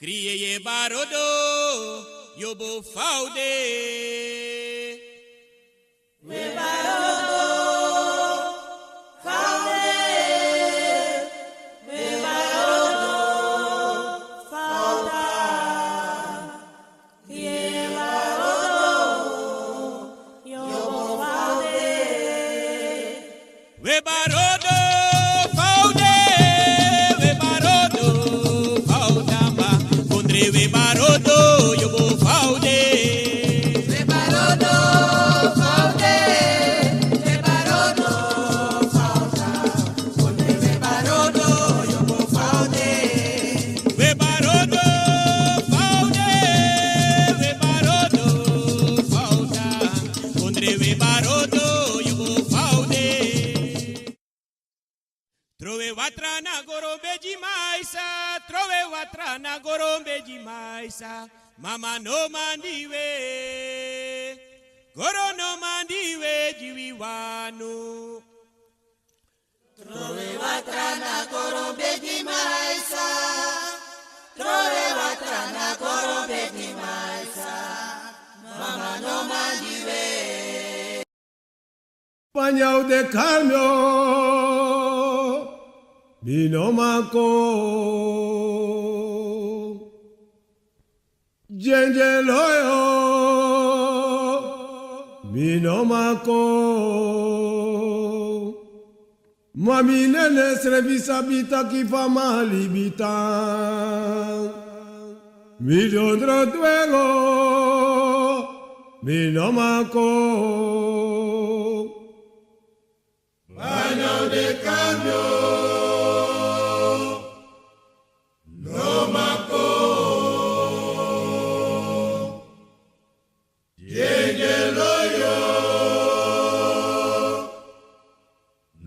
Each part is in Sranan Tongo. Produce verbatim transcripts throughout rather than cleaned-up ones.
Rieye barodo, yobo faude. We barodo faude, we barodo faudamba, kondre we barodo yobo faude. We barodo faude, we barodo fauda, kondre we barodo yobo faude. We barodo faude, we barodo fauda, kondre we barodo yobo faude. Trowe watra na goro bedi maisa, trowe watra na goro bedi maisa. Mama no mandi we, goro no mandi we di wi wanu. Trowe watra na goro bedi maisa, trowe watra na goro bedi maisa. Mama no mandi we. Panyau de kari mi o, mi no man kon. Dyendyelo yo, mi no man kon. Ma mi nene srefi sabi taki fa mi a libi tan. Mi dondro dwengo, mi no man kon. Panyau de kari mi o, no man kon. Dyendyelo yo,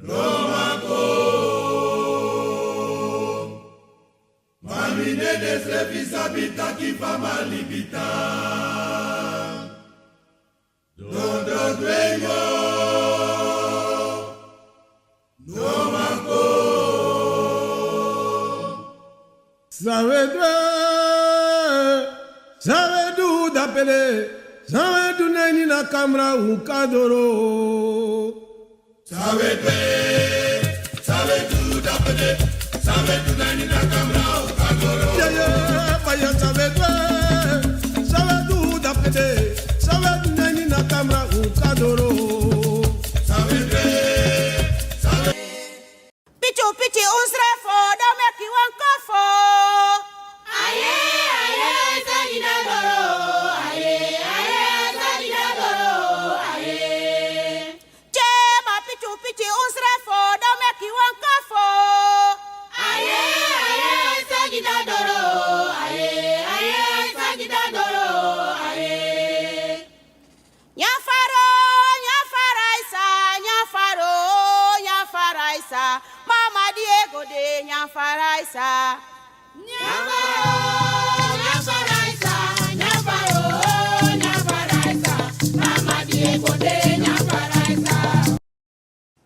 no man kon. Ma mi nene srefi sabi taki fa mi a libi tan. Dondro dwengo, no man kon. San we du, san we du dape de, san we du na ini a kamra un kan doro. San we du, san we du dape de, san we du na ini a kamra un kan doro. Yeah, yeah, fire, san we du, san we du dape de, san we du na ini a kamra un kan doro. San we du, san we Piti piti un srefi o, dan meki wan kofo. Aye, aye, sagi na doro. Aye, aye, sagi na doro. Aye. Tye ma piti piti un srefi o, dan meki wan kofo. Aye, aye, sagi na doro. Aye, aye, sagi na doro. Aye. Nyafaro, nyafaraisa, nyafaro, nyafaraisa. Mama Diego de nyafaraisa. Nyafaro, nyafaraisa, nyafaro, nyafaraisa. Mama Diego de nyafaraisa.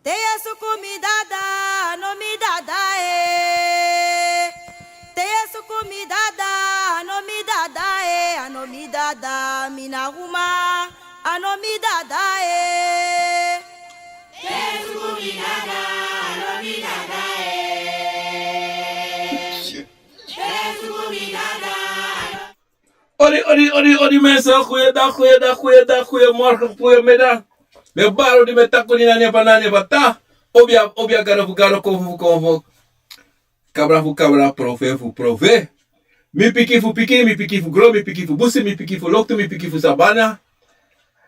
Te yu e suku mi dada, a no mi dada, eh. Te yu e suku mi dada, a no mi dada, eh. A no mi dada, mi na uma, a no mi dada, eh. Te yu e suku mi dada, a no mi dada, eh. Te yu e suku mi dada, a no Odi, odi, odi, odi, mensen. Goeiedag, goeiedag, goeiedag, goeiemorgen, goeiemiddag. Mi e bari odi, mi e taki odi na nen fu a Nen, na nen fu a Tata. Obia, obia, gado fu gado, konfo fu konfo, kabra fu kabra, profe fu profe. Mi pikin fu pikin, mi pikin fu gron, mi pikin fu busi, mi pikin fu loktu, mi pikin fu sabana.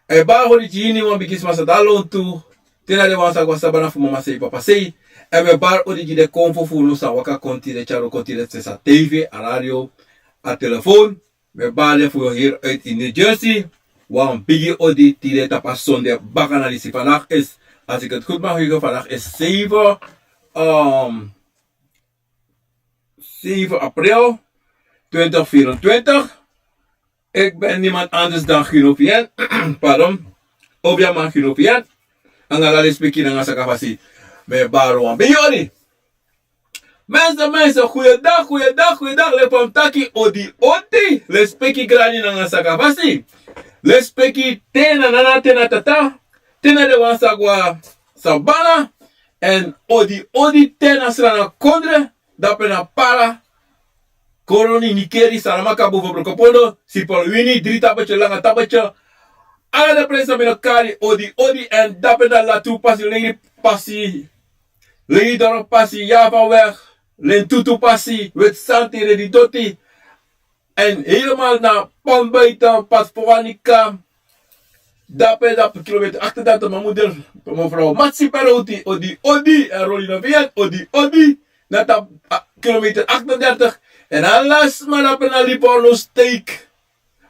A e bari odi gi iniwan bigi sma san de na lontu, te na den wan san go na sabana fu mama sei, papa sei. A e bari odi gi den konfo fu unu san waka kon tide, tyari kon tide, sesa tv, a radio, a telefon. Mi e bari den fu heri uit in New Jersey. Wan bigi odi tide tapu a sonde baka na disi. Vandaag is, als ik het goed mag weten, vandaag is zeven, ehm, zeven april twintig vierentwintig. Ik ben niemand anders dan Gino Vien. Pardon. Obiaman Gino Vien. Anga ala den pikin nanga sakafasi. Mi e bari wan bigi odi. Mensen, mensen, goeiedag, goeiedag, goeiedag. Leki fa mi taki, odi, odi. Lespeki grani nanga saka fasi. Lespeki te na nana, te na tata. Te na den wan sa go na sabana. Èn odi, odi, te na Sranan kondre. Dape na Para, Koroni, Nikeri, Saramaka, Bofo, Brokopondo, Sipol, Wini, Dri Tabetye, Langa Tabetye. Ala den presi san mi no kari, odi, odi, èn dape na Latu pasi, Lei pasi, Lei Doro pasi, Javaweg, Lentutu pasi, Weti Santi, Redi Doti, èn helemaal na Pambaita, Paspoanika, dape, dape kilometer achtendertig, mijn moeder, mevrouw Matsi Perouti, odi, odi, en Rolina Viet, odi, odi, na tapu, ah, kilometer achtendertig. En ala sma dape na Livorno steek.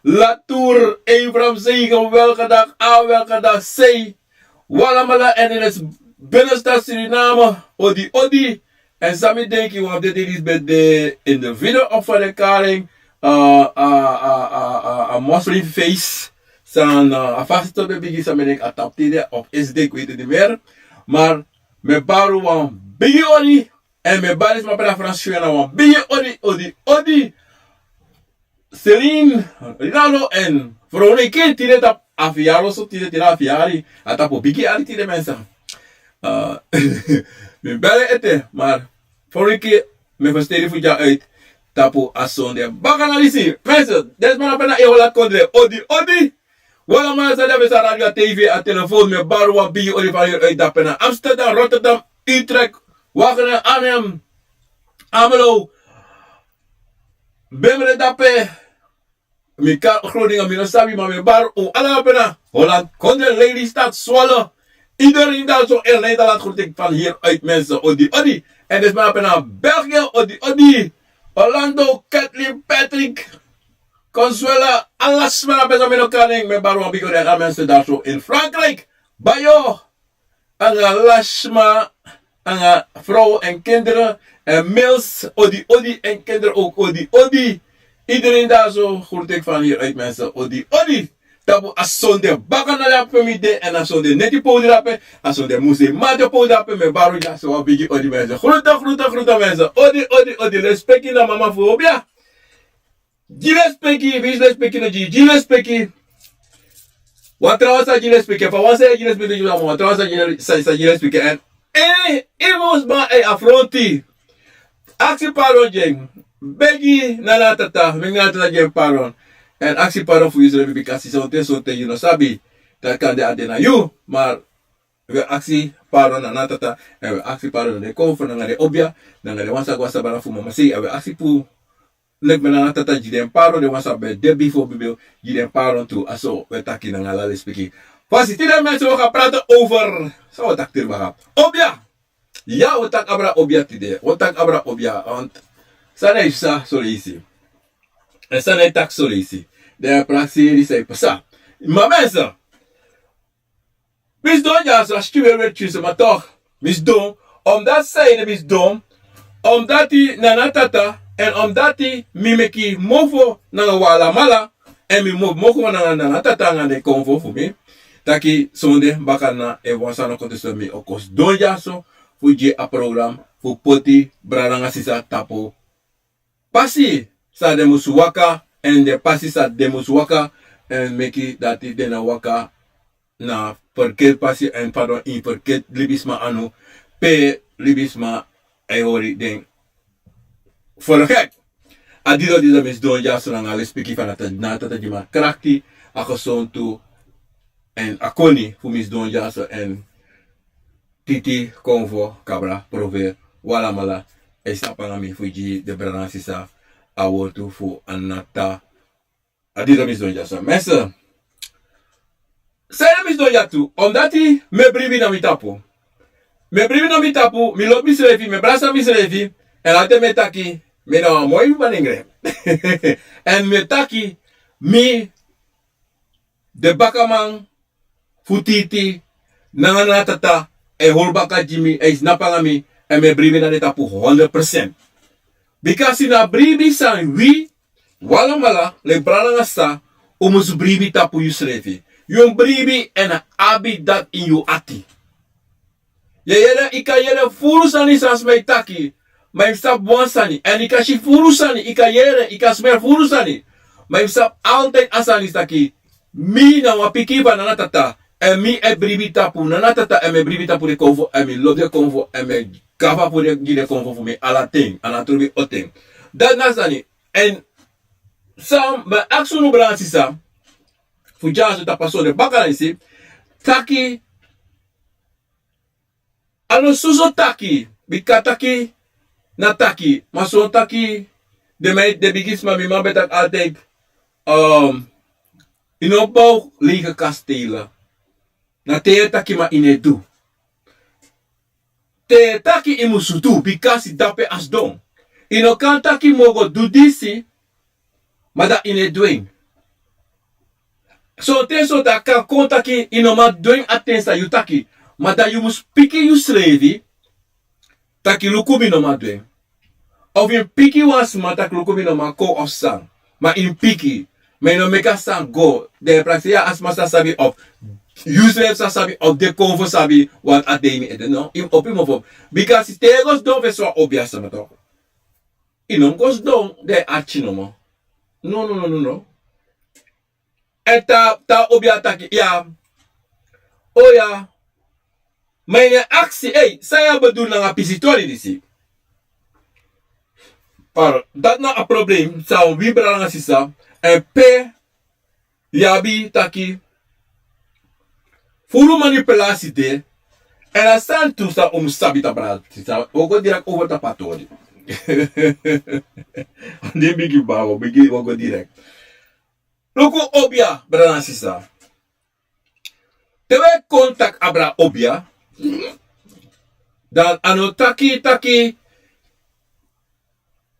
Latour, Efraim Zegen, Welgedag, A Welgedag, C. Walamala en in het binnenstad Suriname, odi, odi. En san mi denki, want dit is bij de, in de video of verklaring, eh, eh, eh, eh, eh, een moslimfeest. San, eh, a fasi ben bigin, san mi denki a tapu tide of is de, ik weet het niet meer. Maar mi e bari wan bigi odi, en mi e bari sma pe na Frans na wan bigi odi, odi, odi. Celine, Rinaldo en Veronica tide tapu a fiyari, so tide, tide a fiyari, a tapu bigi yari tide, mensen. Eh, mi bari ete, maar Veronica, mi e festeri fu dya uit tapu a sonde. Baka na disi, mensen, den sma na Holland kondre, odi, odi. Walamala san de a fesi, a radio, a tv, a telefoon, mi e bari wan bigi odi van hier uit dape na Amsterdam, Rotterdam, Utrecht, Wageningen, Arnhem, Almelo, Bemre dape, mi kan Groningen, mi no sabi, ma mi e bari un ala dape na Holland kondre, Lelystad, Zwolle. Iedereen daar zo in Nederland groet ik van hieruit, mensen. Odi, odi. En den sma dape na België, odi, odi. Orlando, Kathleen, Patrick, Consuela, ala sma dape san mi no kan nen, mi e bari wan bigi odi, en ala mensen daar zo in Frankrijk, Bayo, anga ala sma, anga vrouw en kinderen, en Mils, odi, odi, en kinderen ook, odi, odi. Iedereen daar zo groet ik van hieruit, mensen, odi, odi. Tapu a sonde baka na dape mi de, en a sonde neti powder dape, a sonde musu mati powder dape, mi e bari un dyaso wan bigi odi, mensen. Groeten, groeten, groeten, mensen. Odi, odi, odi. Lespeki na mama fu obia. Gi lespeki, winsi lespeki no gi, gi lespeki. Wan trawan sa gi lespeki, fa wan sa gi lespeki, no gi, wan trawan sa gi, sa, sa gi lespeki. En, eh, even un sma e afronti. Aksi pardon gi en. Begi na nana tata, meki nana tata gi en pardon. En aksi pardon fu yusrefi, bikasi sonten, sonten yu no sabi. Dati kan de a de na yu, maar wi e aksi pardon na nana tata, en wi e aksi pardon na den konfo nanga den obia, nanga den wan sa go na sabana fu mama sei, en wi e aksi fu, leki mi, nana tata gi den pardon, den wan sa ben de bifo, bifo, gi den pardon tu, a so wi e taki nanga ala lespeki. Fasi tide, mensen, wi o praten over, san wi o taki tide baka? Obia! Ya, wi o taki abra obia tide, wi o taki abra obia, want san na e psa son leisi. En san na e taki son leisi. Den prakseri san e psa. Ma mensen, mi sidon dyaso, a skin weri weri tyu, ma toch mi sidon. Omdat sanede mi sidon? Omdat nana tata, en omdat mi meki mofo nanga un alamala, en mi mo-, mofo nanga nana tata nanga den konfo fu mi. Taki sonde baka na, efu wan sani no kon, dus mi o kon sidon dyaso fu gi a program fu poti brada nanga sisa tapu pasi san den musu waka, en den pasi san den musu waka, en meki dati den no waka na ferkeri pasi, en pardon, ini ferkeri libisma anu, pe libisma e hori den fergek. A didon, didon, mi sidon dyaso nanga lespeki fu nana tata, nana tata gi mi a krakti, a gesontu, en a koni fu mi sidon dyaso, en titi, konfo, kabra, prover, un alamala e sabi nanga mi fu gi den brada nanga sisa a wortu fu a nana tata. A didon, mi sidon dyaso. Mensen, sanede mi sidon dya tu? Omdat mi e bribi na mi tapu. Mi e bribi na mi tapu, mi lobi misrefi, mi e brasa misrefi, en ala ten mi e taki, mi na wan moi manengre. En mi e taki, mi, den bakaman fu titi, nanga nana tata, e hori baka gi mi, e snapu nanga mi, en mi e bribi na den tapu honderd procent. Bikasi na bribi san wi, un alamala, leki brada nanga sisa, un musu bribi tapu yusrefi. Yu mus bribi, en abi dati ini yu ati. Yu e yere, yu kan yere furu sani san sma e taki. Ma yu mus sabi wan sani, èn yu kan si furu sani, yu kan yere, yu kan smeri furu sani. Ma yu mus sabi altide a sani disi taki, mi na wan pikin fu a nana tata, èn mi e bribi tapu nana tata, èn mi e bribi tapu den konfo, èn mi lobi den konfo, èn mi e gafa fu den, gi den konfo fu mi ala ten, a no trobi oten. Dati na a sani. Èn san mi e aksi unu, brada nanga sisa, fu dyaso tapu a sonde baka na disi taki, a no soso taki, bika taki na taki, ma son taki, den man, den bigisma, mi man ben taki altide, um, yu no bow lege kastele. Na te yu e taki ma yu no e du. Te yu e taki yu mus du, bika a si dape a sidon. Yu no kan taki mi o go du disi, ma dan yu no e du en. Sonten, sonten a kan kon taki yu no man du en a ten san yu taki. Ma dan yu mus piki yusrefi taki luku mi no man du en. Of yu mus piki wan sma taki luku mi no man kon of san. Ma yu mus piki. Ma yu no meki a sani go. Dan yu e prakseri a sma sa sabi of yusrefi sa sabi of den konfo sabi want a de ini ede. No, yu mus opo yu mofo. Bika te yu e go sidon fesi wan obia sama tok. Yu no mus go sidon dan yu e arki nomo. No, no, no, no, no. Èn te a, te a obia taki, ya. O ya. Ma yu no e aksi, ei, san yu e bedoel nanga pisi tori disi? Or, dati na a problem san wi brada nanga sisa, èn pe yu abi taki furu manipulasi de, èn a sani tu san un mus sabi tapu, brada sisa, wi o go direkt over tapu a tori. Di bigi baba, bigi, wi o go direkt. Luku obia, brada nanga sisa. Te wi e kon taki abra obia, dan a no taki taki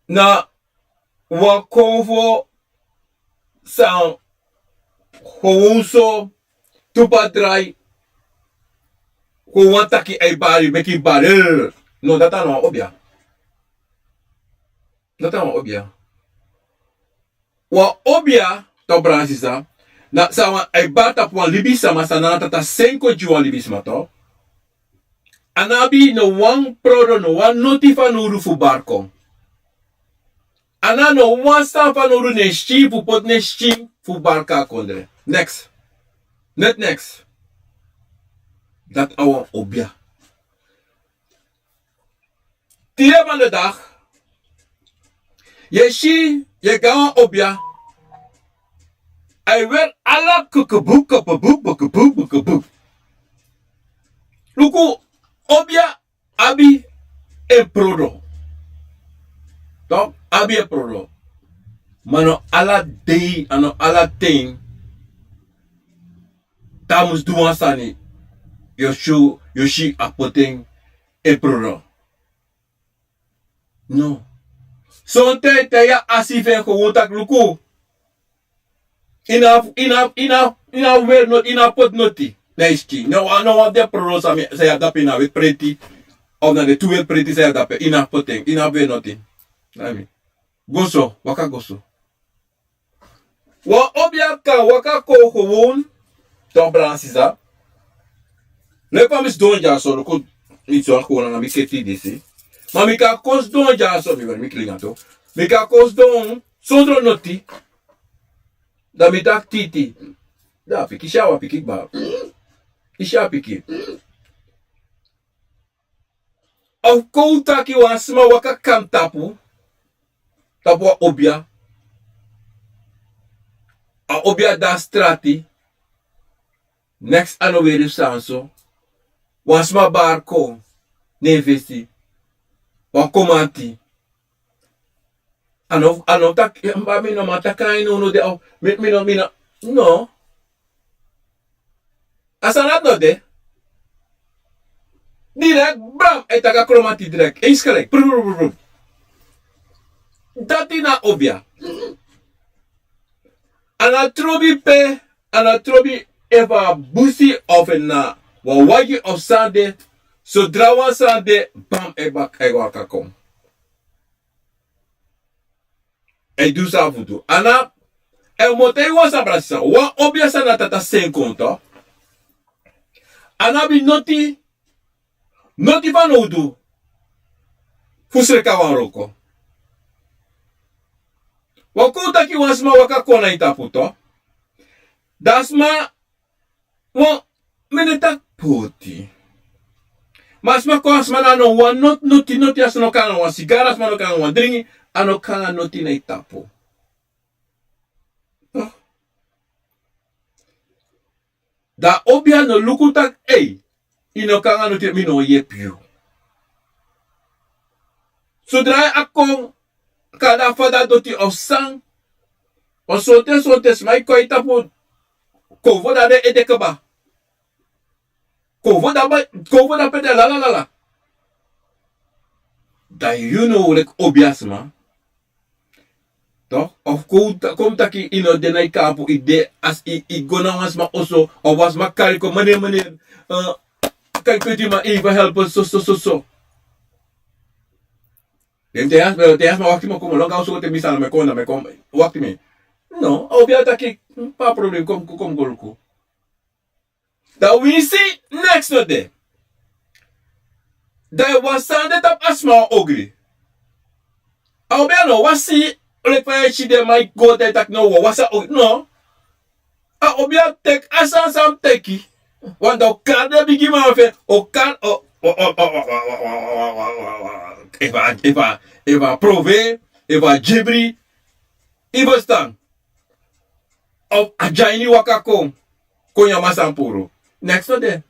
na wan konfo san gewoon so, tu pa drai, gewoon taki a e bari, meki bari. No, dati a no wan obia. Dati a no wan obia. Wan obia, tok, brada nanga sisa, na san wan a e bari tapu wan libisma, san nana tata seni kon gi wan libisma, tok. A no abi no wan prodo, no wan noti fanowdu fu bari kon. A no abi no wan sani fanowdu na en skin fu poti na en skin fu bari kon na kondre. Neks. Neti neks. Dati a wan obia. Tide van de dag, yu e si, yu e go na wan obia, a e weri ala kukubu, kukubu, kukubu, kukubu. Luku, obia abi en prodo. Tok, abi en prodo. Ma no ala dei, a no ala ten, te a mus du wan sani, yu o si, yu o si a poti en en prodo. No. Sonten te yu e aksi fu en gewoon taki luku. Yu no abi, yu no abi, yu no abi, yu no abi weri noti, yu no abi poti noti na yu skin. No wan, no wan fu den prodo san mi, san yu abi dape, yu no abi weti preti. Of na den tu weti preti san yu abi dape, yu no abi poti en, yu no abi weri noti. Na mi. Go so, waka go so. Wan obia kan waka kon gewoon, tok, brada nanga sisa. Leki fa mi sidon dyaso, luku, mi sidon kon nanga mi keti disi. Ma mi kan kon sidon dyaso, mi weri mi klinga tu. Mi kan kon sidon sondro noti. Dan mi taki titi. Dan a pikin, si a wan pikin kba. Yu si a pikin. Of kon un taki wan sma waka kon tapu, tapu wan obia. A obia de na strati. Neks a no weri fu sani so. Wan sma bari kon na en fesi. Wan komanti. A no, a no taki, eh, mi no man taki a ini unu de, oh, mi, mi no, mi no, no. A sani dati no de. Direkt, bam, a e taki a komanti direkt. Eens gelijk. Brum, brum, brum, brum. Dati na obia. A no trobi pe, a no trobi efu a busi of na wan wagi of san de, sodra wan sani de, bam, a e baka, a e waka kon. A e du san a fu du. A no, a e moto e wan sabra sisa. Wan obia san nana tata seni kon, tok. A no abi noti, noti fanowdu pusu leki a wan wroko. Wan kon taki wan sma waka kon na yu tapu, to. Da a sma, wan, mi no e taki poti. Ma a sma kon, a sma na no wan noti, noti, noti, a sma no kon nanga wan sigara, a sma no kon nanga wan dringi, a no kon nanga noti na yu tapu. Da a obia no luku taki, ei, yu no kon nanga noti, mi no o yepi yu. Sodra a kon, kande a fadon doti of san, wan sonten sonten sma e kon na yu tapu, konfo, da den ede kaba. Konfo, da ba, konfo, da pete, lala, lala. Da yu no leki obia sma. Toch? Of kon ta, kon taki yu no de na yu kampu, yu de, a si yu, yu go na wan sma oso, of wan sma kari kon, meneer, meneer, eh, kan yu kweti mi even helpen, so, so, so, so. Den te a sma, te a sma wakti mi, kon mi lon, kan so te mi sani mi kon, na mi kon, wakti mi. No, a obia taki, hmm, pa problem, kon, kon, kon go luku. Da winsi neks no de. Da yu wani sani de tapu a sma wan ogri. A obia no wasi, leki fa yu e si den man e go, da yu taki no, wan wasi a ogri. No. A obia teki a sani san a mus teki. Want dan o kari den bigiman fu en, o kari, o, o, o, o, o, o, o, o, o, o, o, efu a, efu a, efu a prove, efu a gibri, yu ferstan. Of a gi a ini waka kon, kon nyan masanpuru. Neks no de.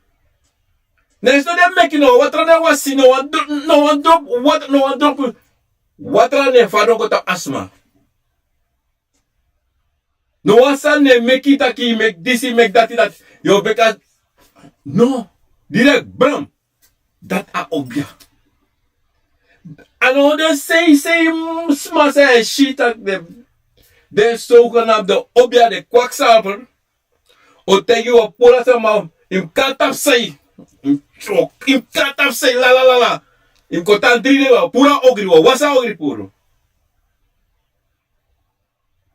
Neks no de meki no watra no e wasi, no wan dro, no wan drop watra, no wan drop watra no e fadon go tapu a sma. No wan sani no e meki taki, meki disi, meki dati, dati. Yu o beka, no. Direkt, bam. Dati a obia. A no den sei, sei, mm, sma san yu e si taki den, den zogenaamde obia, den kwakzalver. O taigi yu, o puru a sama, yu mus kon na tapusei. Yu mus kon na tapusei, la, la, la, la. Yu mus kon tan dri dei, wan puru a ogri, wan wasi a ogri puru.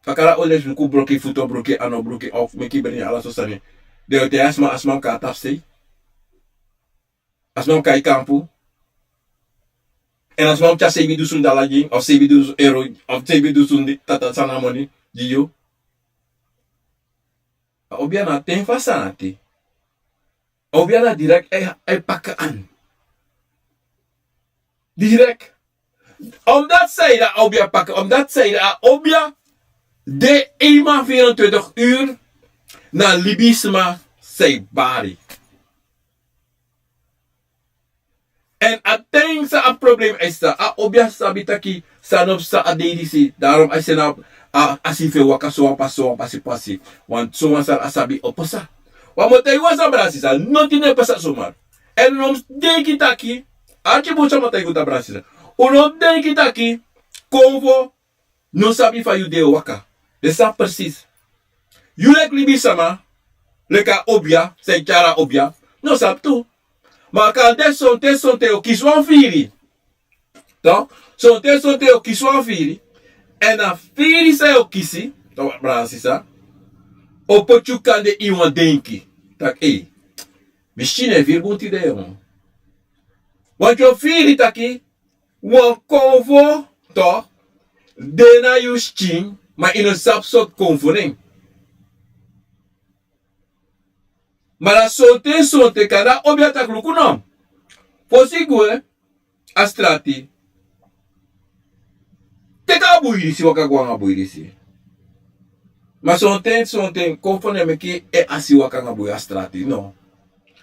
Fakara o lesi luku broki, futu o broki, anu o broki, of meki beni, ala so sani. Den o taigi a sma, a sma mus kon na tapusei. A sma mus kon na yu kampu. Èn a sma mus tyari seibi dusun dala gi yu, of seibi dusun euro, of seibi dusun di, tata san na moni gi yu. A obia na ten fu a sani ati. A obia na direkt, a e, a e paka an. Direkt. Omdat san ede a obia paka, omdat san ede a obia de eenmaal vierentwintig uur na libisma san yu bari. Èn a ten san a problem e psa, a obia sabi taki san no psa a dei disi, daarom a e seni a, a, a si fu en waka so wan pasi, so wan pasi, pasi. Want so wan sani a sabi o psa. Wan mi o taigi wan sani, brada sisa, notin no e psa zomaar. Èn un no mus denki taki, arki bun san mi o taigi un, brada sisa. Un no mus denki taki konfo no sabi fa yu de e waka. Den sabi presis. Yu leki libisma, leki a obia, san e tyari a obia, no sabi tu. Ma kande sonten, sonten yu o kisi wan firi. Toch? Sonten, sonten yu o kisi wan firi. Èn a firi san yu o kisi, toch, brada sisa, o poti yu kande ini wan denki. Taki, ei, mi skin e firi bun tide, yu no. Want yu o firi taki wan konfo, toch, de na yu skin, ma yu no sabi sortu konfo nen. Ma na sonten, sonten kande a obia taki luku no. Fosi yu gwe a strati, teki a bui disi, waka go nanga bui disi. Ma sonten, sonten konfo no e meki en asi waka nanga bui a strati, no.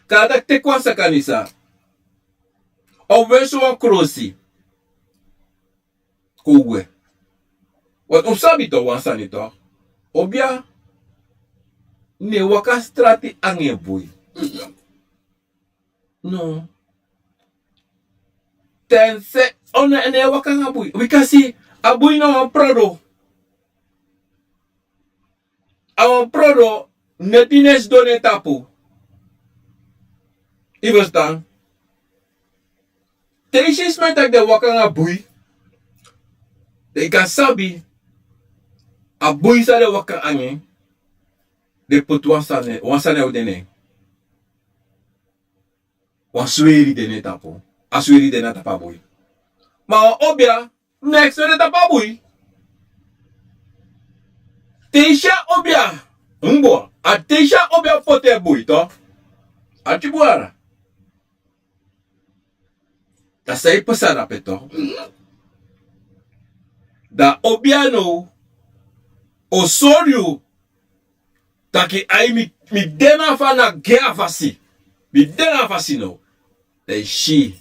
Kande a taki teki wan sakanisa, of weri so wan krosi, kon gwe. Want un sabi toch wan sani toch. Obia no e waka strati nanga en bui. No. Te a si, o no, no e waka nanga bui. Wi kan si, a bui na wan prodo. A wan prodo, neti no e sidon na en tapu. Yu ferstan? Te yu si sma e taki den waka nanga bui, dan yu kan sabi a bui san den waka nanga en, den poti wan sani, wan sani o de na en. Wan sweri de na en tapu. A sweri de na tapu a bui. Ma wan obia, neks no de tapu a bui. Te yu si a obia, ngbo, a te yu si a obia poti en bui, to. A tibwara. Da san e pasa dape, to. Da obia now o sori yu taki ai mi, mi de na fa na gen a fasi. Mi de na a fasi now. Da yu si.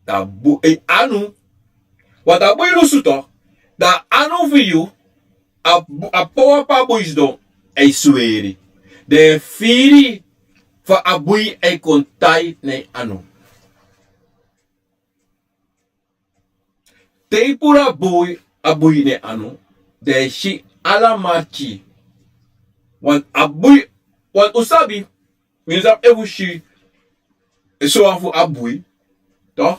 Da bui, e, anu. Want a bui lusu, to. Da anu fu yu, a, a powa pe a bui sidon, e sweri. Den e firi fa a bui e kon tan na en anu. Te yu puru a bui, a bui na en anu, den e si ala marki. Want a bui, want un sabi, mi no sabi efu un si, e sowan fu a bui, to.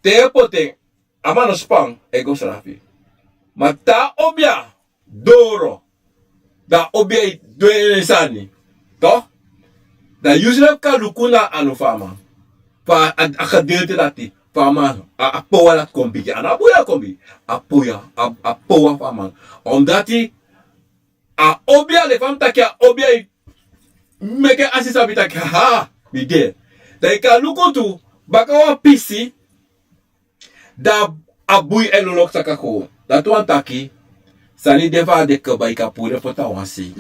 Te yu e poti en, a man no span, e go srafi. Ma te a obia doro, da a obia e du en sani, to. Da yu srefi kan luku na a anu fu a man. Fa a, a gedeelte dati, fa a man, a, a powa dati kon bigi. A no a bui a kon bigi. A powa, a, a powa fu a man. Omdati, a obia, leki fa mi taki, a obia e meki a si sabi taki, ha, mi de. Da yu kan luku tu, baka wan pisi, da a bui e lolok saka kon. Dati wani taki, sani de fa a de kaba, yu kan puru en poti a wan sei.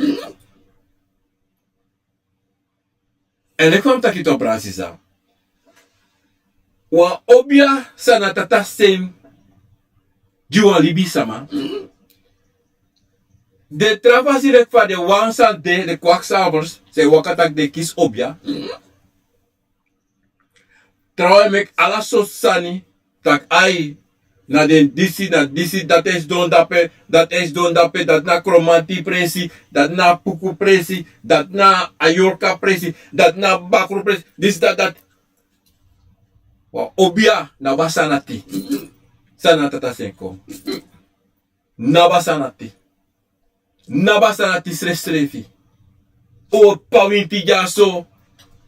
Èn leki fa mi taki, to, brada, sisa. Wan obia san na Tata seni gi wan libisama. Den tra fasi leki fa den wan san de, den kwakzalvers, san e waka taki den kisi obia. Trawan e meki ala sortu sani, taki ai, na den disi, na disi, dati e sidon dape, dati e sidon dape, dati na Kromanti presi, dati na Apuku presi, dati na Ayorka presi, dati na Bakru presi, disi, dati, dati. Wan obia na wan sani dati. San na Tata seni kon. Na wan sani dati. Na wan sani dati srefsrefi. O pawinti dyaso,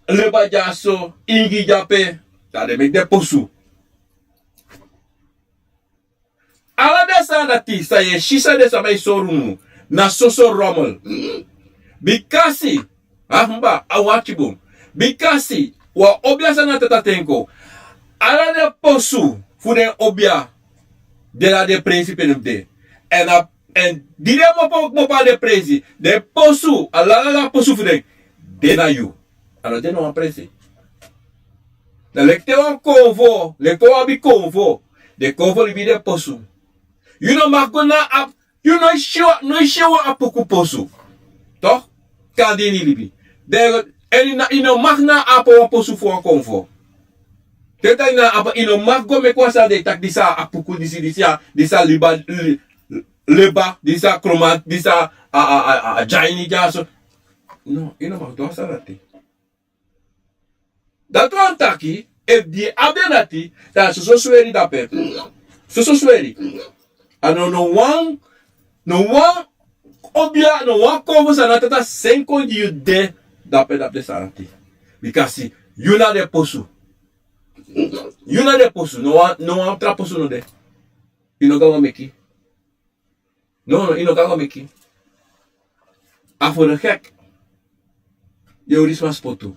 leba dyaso, ingi dape, da den meki den posu. Ala den sani dati san yu e si san den sama e sori unu, na soso romel. Bikasi, a mba, a wati bun. Bikasi, wan obia san na Tata seni kon. Ala den posu fu den obia de na den presi pe den mus de. Èn a, èn di den mopo, mopo a den presi, den posu, a lala posu fu den, de na yu. A no de na wan presi. Na leki te wan konfo, leki wan abi konfo, den konfo libi den posu. Yu no mag go na a Yu no e si wan, no e si wan Apuku posu. Toch? Kan de ini libi. Den, èn yu no mag na ape wan posu fu wan konfo. Te taki na ape, yu no mag go meki wan sani den e taki disi a Apuku, disi, disi a, disi a liba, li-, leba, disi a Kromanti, disi a, a, a, a, a Dyaini dyaso. No, yu no mag du a sani dati. Dati wani taki, efu di yu abi en dati, dan soso sweri dape. Soso sweri. A no, no wan, no wan obia, no wan konfo san na Tata seni kon gi yu de, dape, dape den sani dati. Bikasi yu na den posu. Yu na den posu, no wan, no wan tra posu no de. Yu no kan go meki. No, no, yu no kan go meki. A fu den gek. Yu e weri sma spotu.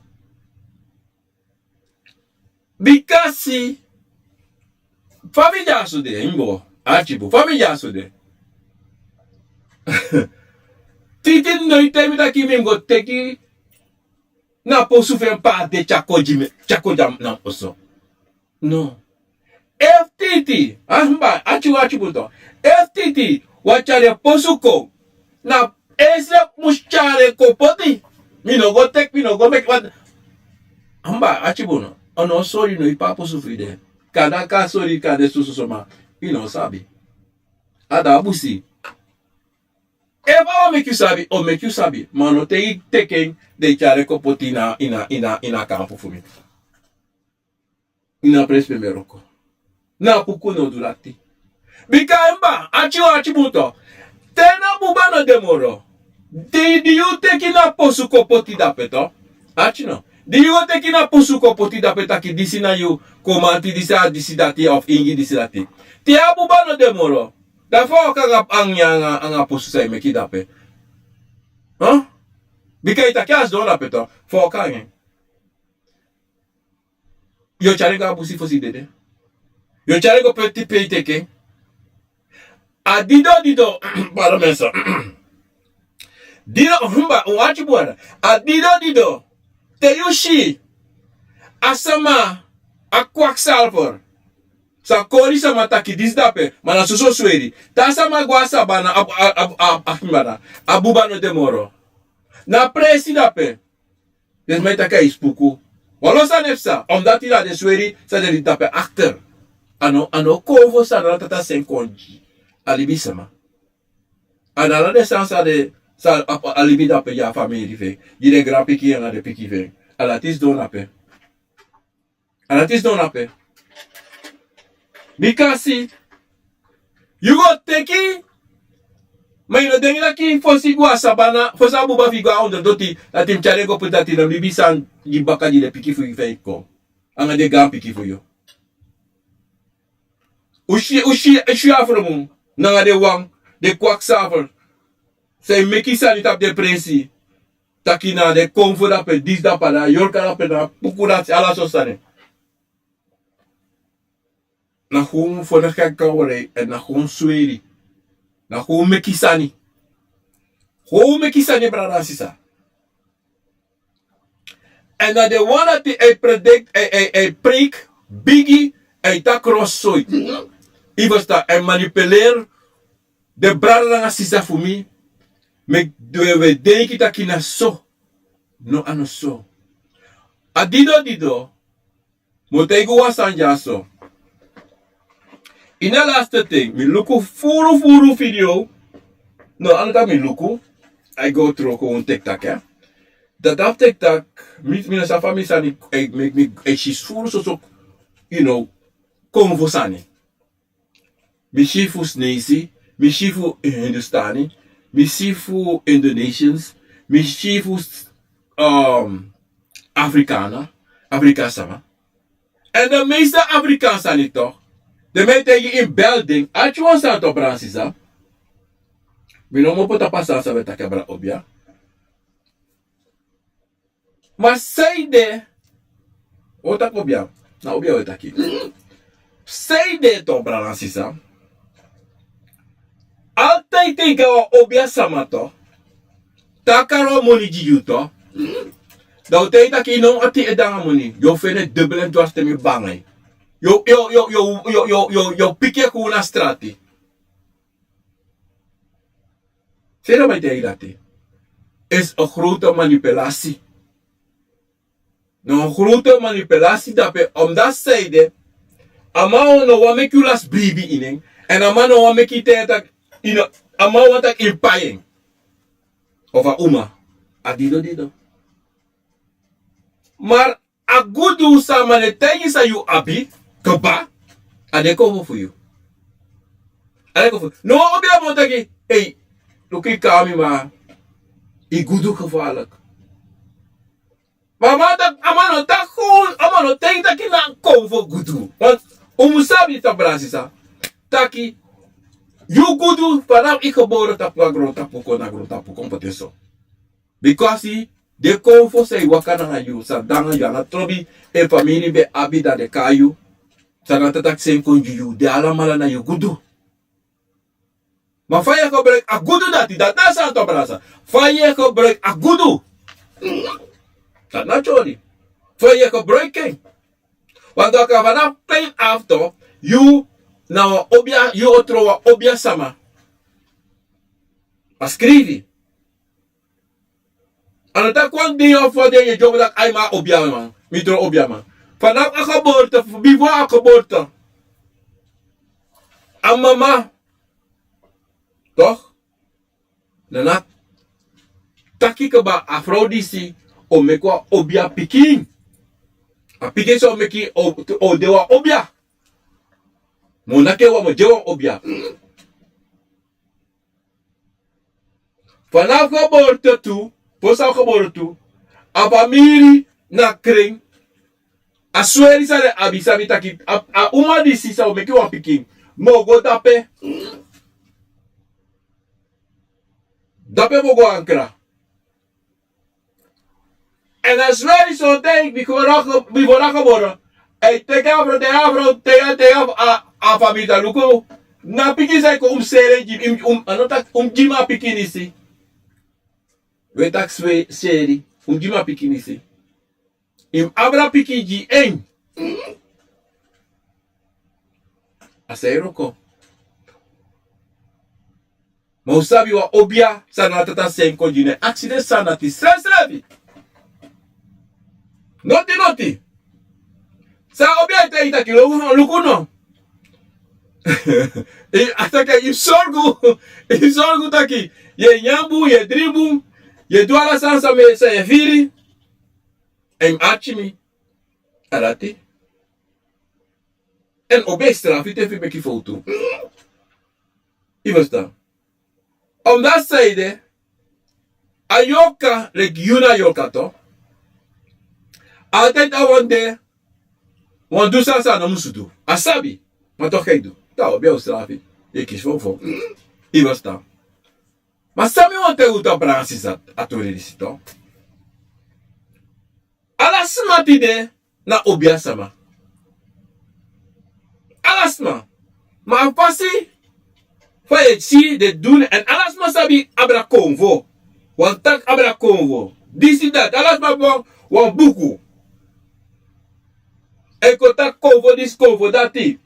Bikasi fa mi dyaso de, yu mus go, Archie bun, fa mi dyaso de. Titi no e taigi mi taki mi mus go teki na posu fu en pe a de tyari kon gi mi, tyari kon gi a man na oso. No. Efu Titi, a mba, Archie, Archie bun, to. Efu Titi wani tyari en posu kon, na en srefi mus tyari en kon poti. Mi no go teki, mi no go meki wan. A mba, Archie bun, no. A no sori no, i pe a posu fu yu de. Kande a kan sori, kande soso sma, i no sabi. A de a busi. Efu a wani meki yu sabi, a o meki yu sabi. Ma no te i teki en, den e tyari en kon poti ini a, ini a, ini a, ini a kampu fu mi. Ini a presi pe mi e wroko. Na Apuku no du dati. Bika, a mba, Archie, Archie bun, to. Te na buba no de moro, di, di yu teki na posu kon poti dape, to. Archie, no. Di yu o teki na pusu kon poti dape taki disi na yu komanti, disi a disi dati of ingi disi dati. Te a buba no de moro, dan fa o kan anga anga anga pusu san yu meki dape. Bika yu taki a sidon dape to, fa o kan anga en. Yu o tyari en go a busi fosi dede. Yu o tyari en go pe yu teke en. A dido dido. Para mensa. Dido humba un ati buara. A dido dido. Te yu si a sama, a kwaksalver, sa kori sama taki disi dape, ma na soso sweri. Te a sama go a sabana, a a a a a buba no de moro. Na presi dape. Den sma e taki a e spuku. Wan lo sani e psa, omdati na den sweri san den dini tapu en akter. A no a no kon fu sani ala tata sen kon gi a libisma. A na ala den sani san den san a libi dape gi a famiri fu en, gi den granpikin anga den pikin fu en. A dati sidon dape. A dati sidon dape. Bika si, yu go teki. Ma yu no denki taki fosi go a sabana, fosi a buba fu yu go a ondro doti, dati mi tyari en go poti dati na bibi sani gi baka gi den pikin fu yu fu en kon. Anga den gaan pikin fu yu. Un si un si un si a fromu nanga den wan, den kwaksaver. San e meki sani tapu den presi. Taki na den konfo dape, disi dape, a na yorka dape, na puku dati, ala so sani. Na gewoon fo na kaka wari èn na gewoon sweri. Na gewoon meki sani. Gewoon meki sani brada sisa. Èn na den wan dati a e predikt a e a e a e preik bigi. A e taki rosoi. Yu ferstan, a e manipuleri den brada nanga sisa fu mi. Meki den wi e denki taki na so. No a no so. A dido dido. Mi o taigi un wan sani dyaso. Ini a laste ten mi luku furu furu video. No a no taki mi luku. A e go tron kon un tiktak ya. Dati a fu tiktak. Mi no sabi fa mi sani a e meki mi a e si furu soso. Yu no konfo sani. Mi si fu sneisi. Mi si fu hindustani. Mi si fu indonesians. Mi si fu afrikana. Afrika sama. Èn den meeste afrikan sani tok'. Den mi e taigi yu ini belding ati wan sani tok' bransisa. Mi no mu poti a pasa san wi e taki abra obia. Ma san yu de? Wi o taki obia. Na obia wi e taki. San yu de tok' bransisa? Altide te yu go na wan obia sama tok', te a kari wan moni gi yu tok', dan un taigi taki yu no ati e de nanga moni. Yu o feni en debel èn dwasi te mi banga yu. Yu o yu o yu o yu o yu o yu o yu o piki en kon na strati. Seri a man e taigi yu dati. Esi a grote manipulasi. Na wan grote manipulasi dape omdati san yu de. A man no wani meki yu lasi bribi ini en. Èn a man no wani meki yu taigi en taki yu no, a man wani taki yu pai en. Of a uma. A dido dido. Mar a gudu san a man e taigi san yu abi kaba. A de konfo fu yu. A de konfo fu yu. No wan obia man o taki ei, luku yu kaba mi ma yu gudu gefarlik. Ma a man taki a man no taki a man no taigi taki na konfo gudu. Want un mus sabi tok' bransisa taki yu gudu fanafu yu gebore tapu a grontapu kon na grontapu kon poti en so. Bikasi den konfo san e waka nanga yu san de nanga yu anga trobi, en famiri ben abi dan den kai yu. San na tata kisi en kon gi yu den alamala na yu gudu. Ma fa yu e gebruiki a gudu dati dati na a sani tok' brasa. Fa yu e gebruiki a gudu. Dati na tyori. Fa yu e gebruiki en. Wantu a kan fanafu klein afto yu na wan obia yu o tron wan obia sama. A skrifi. A no taki wan dei of fo dei yu e dyombo taki ai mi a obiaman mi tron obiaman. Fanafu a geborte fu bifo a geborte a mama tok' na na taki kaba a frow disi o meki wan obia pikin. A pikin san o meki o de wan obia. Mi o naki en wan mi o de wan obia. Fanafu geborte tu fosi a geborte tu a famiri na kren. A sweri san den abi sabi taki a, a uma disi san o meki wan pikin, mi o go dape. Dape mi o go ankra. Èn a sweri sonten bifo dati gebore. A e teki a frow, teki a frow, teki a, teki a, a famiri ta luku. Na pikin san e kon un mus seri en gi, un, un, a no taki un mus gi mi a pikin disi. We taki swe, seri, un mus gi mi a pikin disi. Yu mus abra pikin gi en. A san e wroko. Ma un sabi wan obia san na tata sen kon gi, ne aksi den sani dati srefsrefi. Noti noti. San a obia e taigi taki luku, luku no. A taki yu sorgu, yu sorgu taki yu e nyan bun, yu e dringi bun, yu e du ala sani san mi, san yu e firi. Èn yu mus arki mi. A dati. Èn obia e strafu yu te fu yu meki fowtu. Yu ferstan? Omdati san ede, a yorka, leki yu na yorka tu. Altèit a wani de, wani du san san a no musu du. A sabi, ma toch a e du. Dan obia o strafu yu, yu e kisi fowfo. Yu ferstan? Ma san mi wani taigi un, a brada, sisa, a tori disi tu. Ala sma tide na obia sama. Ala sma. Ma a fasi fa yu e si den du en, èn ala sma sabi abra konfo. Wan taki abra konfo. Disi dati. Ala sma abi wan buku. A e kon taki konfo disi, konfo dati.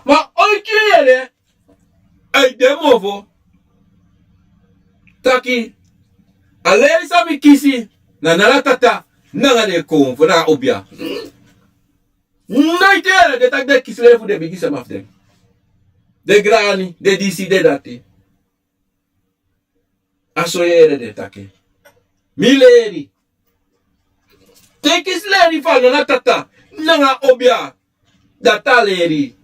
Ma oiki yu yere a e de mofo taki a leri san mi kisi na nala tata nanga den konfo nanga obia. Noiti yu yere den taki den kisi leri fu den bigi sama fu den. Den grani, den disi, den dati. A so yu yere den taki. Mi leri. Te yu kisi leri fu a nana tata nanga obia, dati a leri.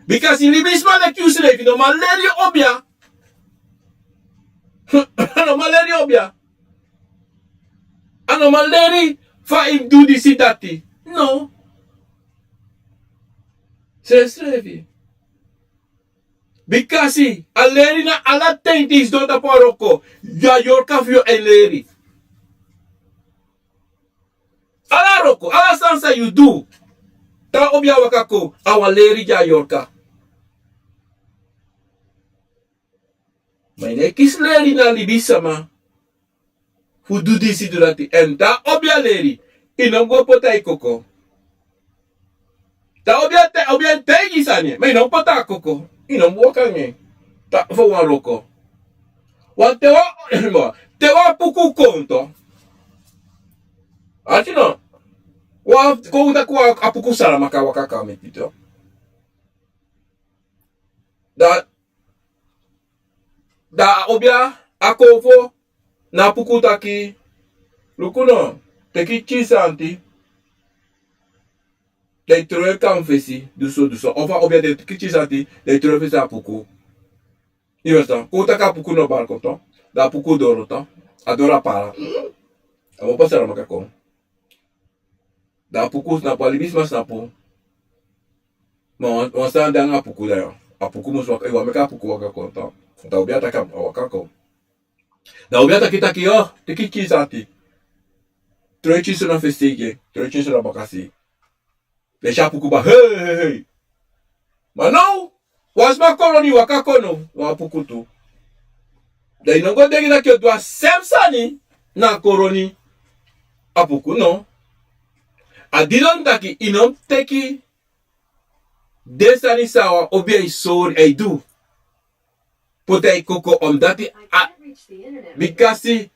Bikasi libisma leki yusrefi no man leri obia. A no man leri obia. A no man leri fa yu mus du disi dati. No. Srefsrefi. Bikasi a leri na ala ten te yu sidon tapu a wroko, yu a yorka fu yu e leri. Ala wroko, ala sani san yu du, te a obia waka kon, a wan leri gi a yorka. Ma yu no e kisi leri na libisma fu du disi, du dati. Èn te a obia leri, yu no mus go poti a yu koko. Te a obia, te a obia e taigi yu sani, ma yu no mus poti a koko. Yu no mus waka nanga en. Te fu wan wroko. Wan te wan, te wan apuku kon tu. Ati no. Wan kon taki wan apuku Saramaka waka kon a meti tu. Da, da a obia, a konfo na apuku taki, luku no, teki tyi santi, dan yu tron en kon na mi fesi, du so, du so. Ofu a obia de, teki tyi santi, dan yu tron en fesi apuku. Yu ferstan? Kon taki apuku no bari kon tu. Dan apuku doro tu. A doro a para. A mus pasa Saramaka kon. Dan apuku snapu, a libisma snapu. Ma wan, wan sani de nanga apuku, dan apuku mus waka, yu wani meki apuku waka kon tu. Dan obia taki a waka kon. Dan obia taki taki, o, teki tyi santi. Tron tyi so na fesi gi en, tron tyi so na bakasei. Dan yu si apuku bari, hei, hei, hei. Ma now, wan sma koroni waka kon now, wan apuku tu. Dan yu no go denki taki yu o du a sem sani na a koroni apuku, no. A didon taki yu no mus teki den sani san wan obia e sori, e du, poti a yu koko, omdati a, bikasi,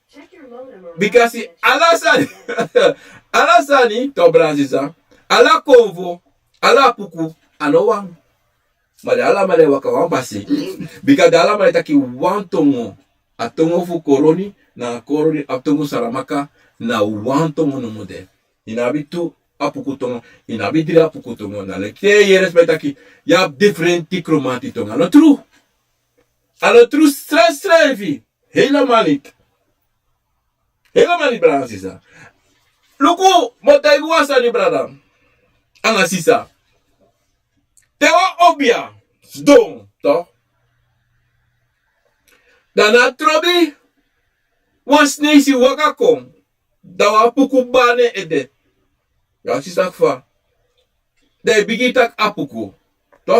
bikasi ala sani, ala sani, tu, brada, sisa, ala konfo, ala apuku, a no wan. Ma den alamala e waka wan basi. Bika den alamala e taki wan tongo. A tongo fu koroni, na koroni, a tongo Saramaka, na wan tongo nomo de. Yu no abi tu apuku tongo, yu no abi dri apuku tongo. Na leki te yu yere sma e taki yu abi difrenti Kromanti tongo. A no tru. A no tru srefsrefi. Helemaal niet. Helemaal niet, brada, sisa. luku, mi o taigi wan sani, brada nanga sisa. Te wan obia sidon, to, dan na a trobi wan sneisi waka kon, dan wan apuku bari na en ede. Yu akisi taki fa? Dan yu bigin taki apuku, to,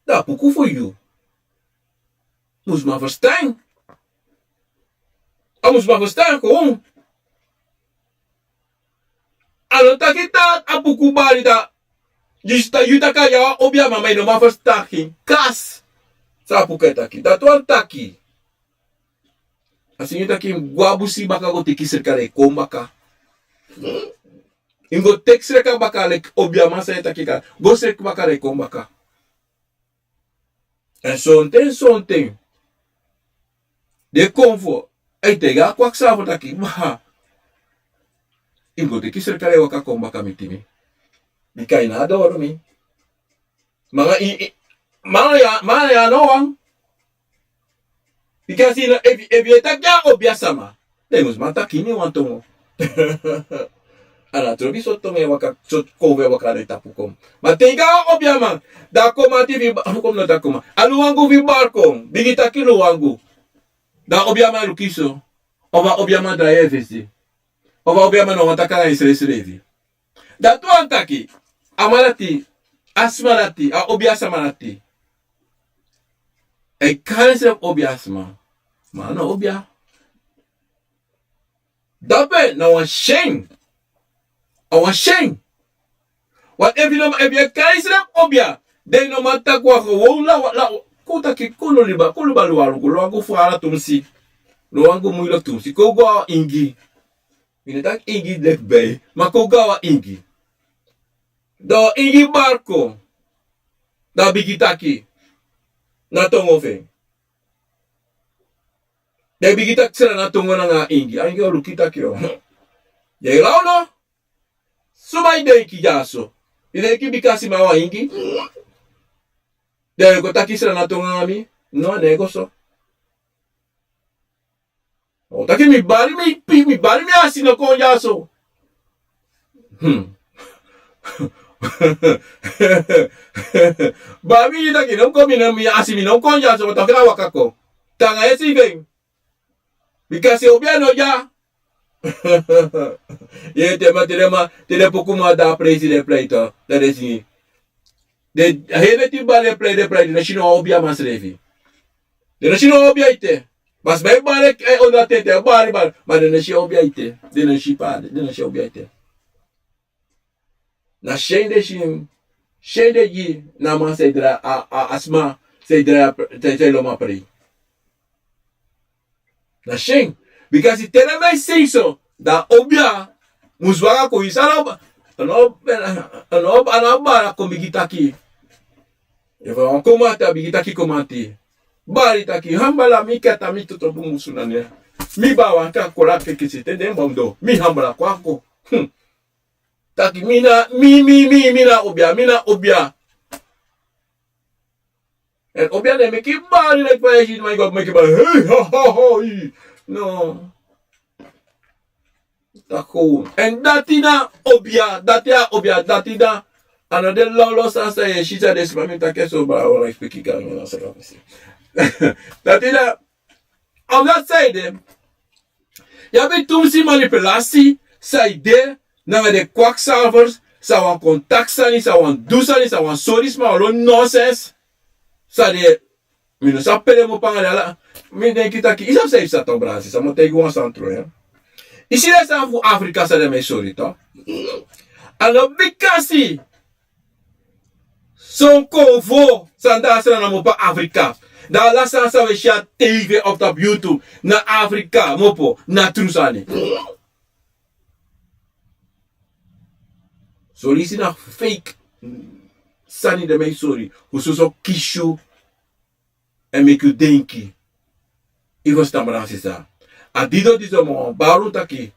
dan apuku fu yu mus man ferstan. A mus man ferstan kon. A no taki taki apuku bari, dan yu taki a yu a wan obiaman, ma yu no man ferstan kin kasi san apuku e taki. Dati wani taki a seni yu taki yu mus go a busi baka go teki sreka, dan yu kon baka. Yu mus go teki sreka baka, leki obiaman san yu e taki, kan go sreki baka, dan yu kon baka. Èn sonten, sonten den konfo e taigi a kwaksa fu taki, ma yu mus go teki sreka, dan yu waka kon baka miti mi. Bika yu na a doro mi. Ma yu, ma yu a no wan. Bika si no, efu, efu yu e taki a obiasama, dan yu mus man taki ini wan tongo. A na trobi sortu tongo e waka, sortu konfo e waka na yu tapu kon. Ma te yu go a wan obiaman, dan a komanti fu yu ba-, kon no taki komanti. A luwangu fu yu bari kon, bigin taki luwangu. Dan a obiaman e luku yu so. Ofu a obiaman drai en fesi. Ofu a obiaman no wani taki nanga yu srefisrefi. Dati wani taki, a man dati, a sma dati, a obiasama dati, e kari ensrefi obiasma, ma a no obia. Dape na wan syen. A wan syen. Want efu yu no, efu yu e kari ensrefi obia, dan yu no man taki wan gewon la, la, kon taki kon no libi, kon libi luwangu, luwangu fara tumsi. Luwangu muilek tumsi. Kon go a ingi. Mi no taki ingi deki bei, ma kon go a wan ingi. Dan wan ingi bari kon. Dan a bigin taki na tongo fu en. Dan a bigin taki srana tongo nanga a ingi. A ingi o luku yu taki, o, yu e law no? Suma yu denki dyaso? Yu denki bika si mi a wan ingi, dan yu o kon taki srana tongo nanga mi? No, a no e go so. O taki mi bari mi pi-, mi bari mi asi no kon dyaso. Hmm. Bari mi, yu taki no kon, mi no, mi asi mi no kon dyaso, ma taki na waka kon. Te nanga yu e si fu en. Bika si obia no dya. Yu e, te ma, te den ma, te den pokuman de a prei, si den e prei to, dan den si. Den, a heri neti bari e prei, den e prei, den no si no wan obiaman srefi. Den no si no wan obia ete. Basi bai bari, e, ondro a tenti, e bari, bari. Ma den no si obia ete. Den no si pa, den no si obia ete. Na syen den si, syen den gi na a man san e drai a, a, a sma san e drai a, san e, san e lon a prei. Na syen. Bika si te den man e sei so, dan a obia mus waka kon. Yu sa no, no, no, a no bari a kon bigin taki. Efu a wan komanti, a bigin taki komanti. Bari taki, hambala mi kata mi toto bun musu na ne. Mi bawan ka kola kekisi te den bom do. Mi hambala kwako. Hmm. Taki mi na, mi, mi, mi, mi na obia, mi na obia. Èn obia no e meki bari leki fa yu e si man go meki bari. Hei, ha, ha, ha, hei. No. Tako. Èn dati na obia, dati a obia, dati na. A no den lawlaw sani san yu e si san den sma, mi taki en so, bari a wani speki Ga, mi no sa kan si. Dati na, a no san ede. Yu abi tumsi manipulasi san e de nanga den kwaksalvers san wani kon taki sani, san wani du sani, san wani sori sma wan lo nonsens. San den, mi no sabi pe den mu panga den ala. Mi denki taki, yu sabi san yu sa tan, brada, san mi o taigi wan sani tron ya. Yu si den sani fu Afrika san den man e sori, to. A no bikasi son konfo san de a sani namo pe Afrika. Dan ala sani san wi e si a tv of tapu YouTube na Afrika, mopo, na tru sani. Son leisi na fake sani den man e sori fu soso kisi yu èn meki yu denki. Yu ferstan, brada nanga sisa. A didon disi mi o bari un taki,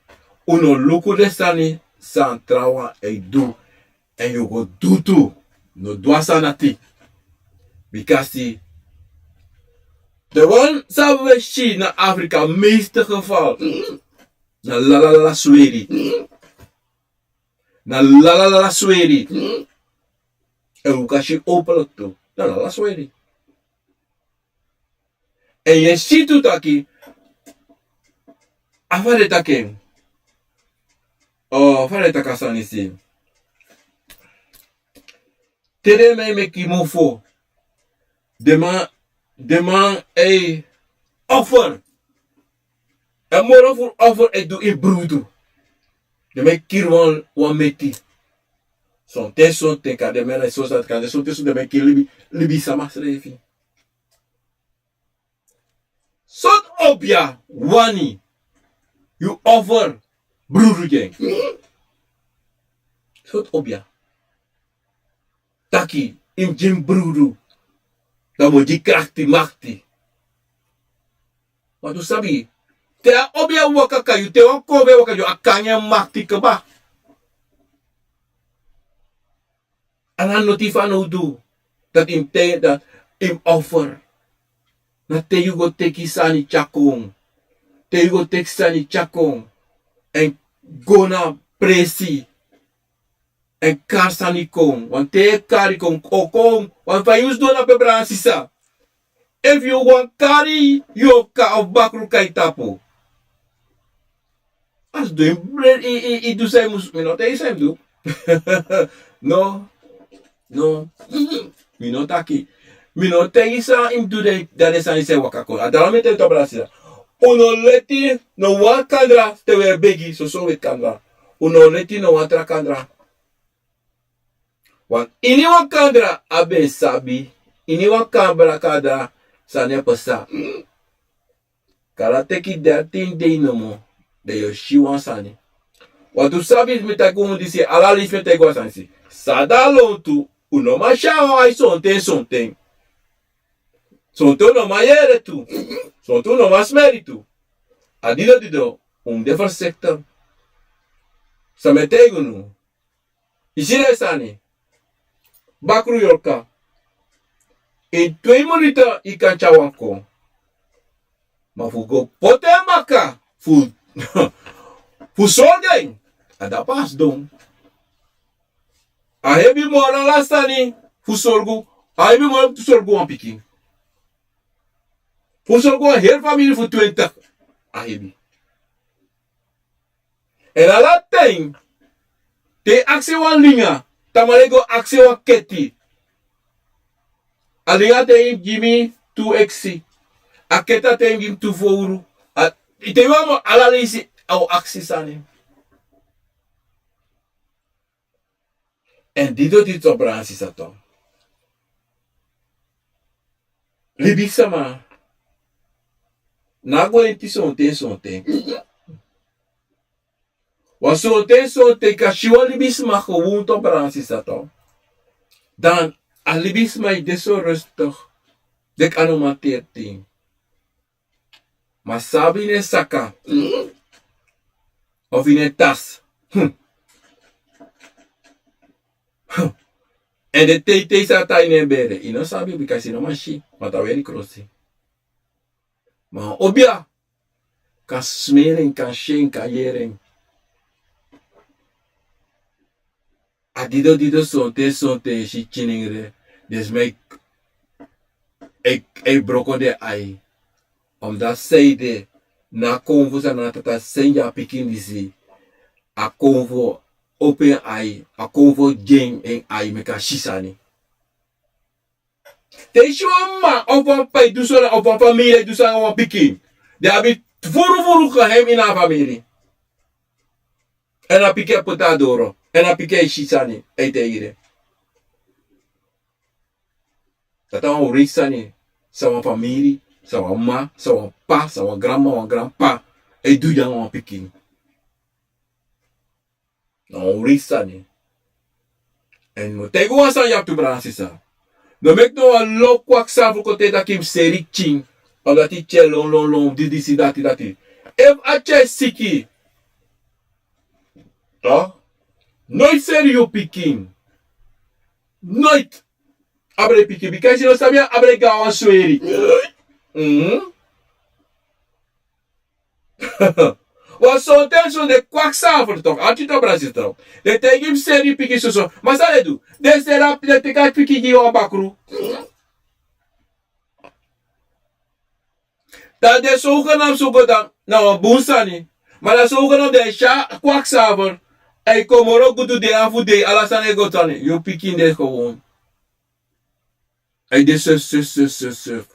un no luku den sani san trawan e du, èn yu go du tu. No du a sani dati. Bikasi den wan san wi e si na Afrika, meeste geval, Na lalalala sweri. Na lalalala sweri. En un kan si openlijk tu. Na lala sweri. En yu e si tu taki, a fa den taki en. O fa den taki a sani si. Te den man e meki mofo, den man, den man e offer. En moro fu offer e du ini brudu. Den man e kiri wan, wan meti. Sonten sonten kan den man e so sani kan den sonten sonten den man e kiri libi, libisama srefi. Sortu obia wani yu offer brudu gi en? Sortu obia taki yu mus gi mi brudu, dan mi o gi krakti makti. Want un sabi, te a obia waka kan yu, te wan kowe waka yu, a kan gi en makti kaba. Ala noti fanowdu dati yu mus teki, dati yu mus offer. Na te yu go teki sani tyari kon. Te yu go teki sani tyari kon, èn go na presi, èn kari sani kon. Wan te yu e kari kon, o kon, wan fa yu mus du na pe, brada sisa. Efu yu wani kari yu o kari, of bakru kai tapu. A mus du en, i, i, i du san yu mus, mi no taigi san yu mus du. No. No. Mi no taki. Mi no taigi san yu mus du, dan den sani san e waka kon. A dati mi e taigi tu, brada sisa. Un no leti no wan kandra te un e begi, soso un e kandra. Un no leti no wan tra kandra. Want ini wan kandra a ben sabi, ini wan kandra, kandra sani e pasa. Kaba teki dertin dei nomo, dan yu o si wan sani. Want un sabi, mi taki unu disi, ala leisi mi e taigi wan sani si. San de a lontu, un no man si a wan ai sonten sonten. Sonten un no man yere tu. Sonten un no man smeri tu. A dido dido, un mus de voorzichtig. San mi e taigi unu. Yu si den sani. Bakru yorka. Ini twee minuten yu kan tyari wan kon. Ma fu go poti en baka fu, fu sorgu en, a dati a sidon. A hebi moro ala sani fu sorgu. A hebi moro fu sorgu wan pikin. Fu sorgu wan heri famiri fu twintig. A hebi. Èn ala ten, te yu aksi wan linga, tamale go aksi wan keti. A linga te yu gi mi tu eksi. A keti a te yu gi mi tu fowru. A, te yu wani, ala leisi a o aksi sani. Èn dido dido, brada sisa, tu. Libisama no e gwenti sonten sonten. Wan sonten sonten yu kan si wan libisma gewon, tu, brada sisa, tu. Dan a libisma e de so rustig. Leki a no man teri ten. Ma san abi ini en saka, of ini en tasi. Èn den teitei san tan ini en bere, yu no sabi, bikasi yu no man si, ma a weri krosi. Ma obia kan smeri en, kan si en, kan yere en. A dido dido sonten sonten yu si tyenengre, den sma e, e, e broko den ai. Omdat san ede, na a konfo san Nana Tata seni gi a pikin disi. A konfo opo en ai, a konfo gi en en ai meki a si sani. Te yu si wan mama of wan p'pa e du so, of wan famiri e du so nanga wan pikin, den abi furu furu geheim ini a famiri. Èn a pikin e poti a doro. Èn a pikin e si sani, a e taigi den. Dati na wan wresi sani. San wan famiri, san wan mama, san wan p'pa, san wan granmama, wan granp'pa e du nanga wan pikin. Na wan wresi sani. Èn mi o taigi wan sani ya tu, brada sisa. No meki no wan lo kwaksa fu kon taigi taki yu mus seri pikin. Of dati pikin e lon lon lon, di disi, dati dati. Efu a pikin e siki, noiti seri yu pikin. Noiti. Abra yu pikin, bikasi yu no sabi, abra yu go na wan sweri. Mhm. Wan sonten son de kwaksaver tok. Ati tok, Brazil tok. Den taigi mi seri pikin soso. Ma san den du? Den seri a, den teki a pikin gi wan bakru. Dan den sogenaamd so go dan na wan bun sani. Ma dan sogenaamd den e si a kwaksaver. A e kon moro gudu dei na fu dei, ala sani e go tan. Yu pikin de gewoon. A e de sef, sef, sef, sef, sef.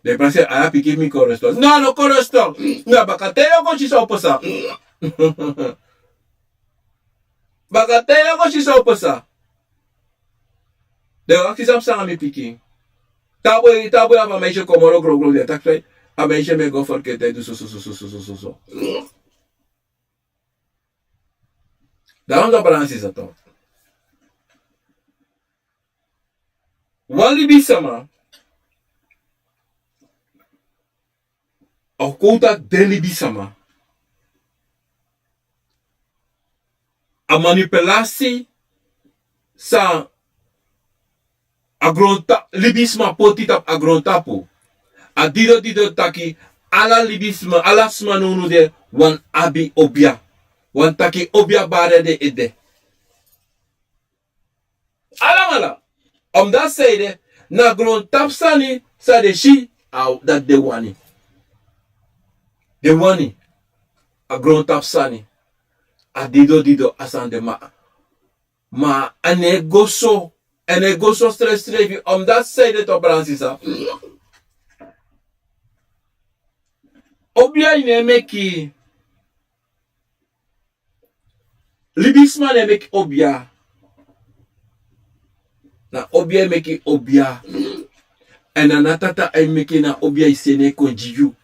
Den prakseri, a ya pikin mi kon restore. No, a no kon restore. Na bakaten yu o go si san o pasa. Bakaten yu o go si san o pasa. Den o aksi san pasa nanga mi pikin. Tapu, tapu ya fu a meisje kon moro grogro, den taki a meisje mu e go ferketi, a e du so, so, so. Dan wan dra balansi sa tok. Wan libisama, a o kon taki den libisama. A manipulasi san a grontapu, libisma poti tapu a grontapu. A didon didon taki ala libisma, ala sma nownow de wani abi obia. Wani taki obia bari den ede. Alamala. Omdati san ede, na grontapu sani san den si, a dati den wani. Den wani a grontapu sani. A didon didon a sani de, ma, ma a no e go so. A no e go so srefsrefi, omdati san ede, tok bransisa. Obia yu no e meki. Libisma no e meki obia. Na obia e meki obia. Èn na a tata e meki, na obia e seni en kon gi yu.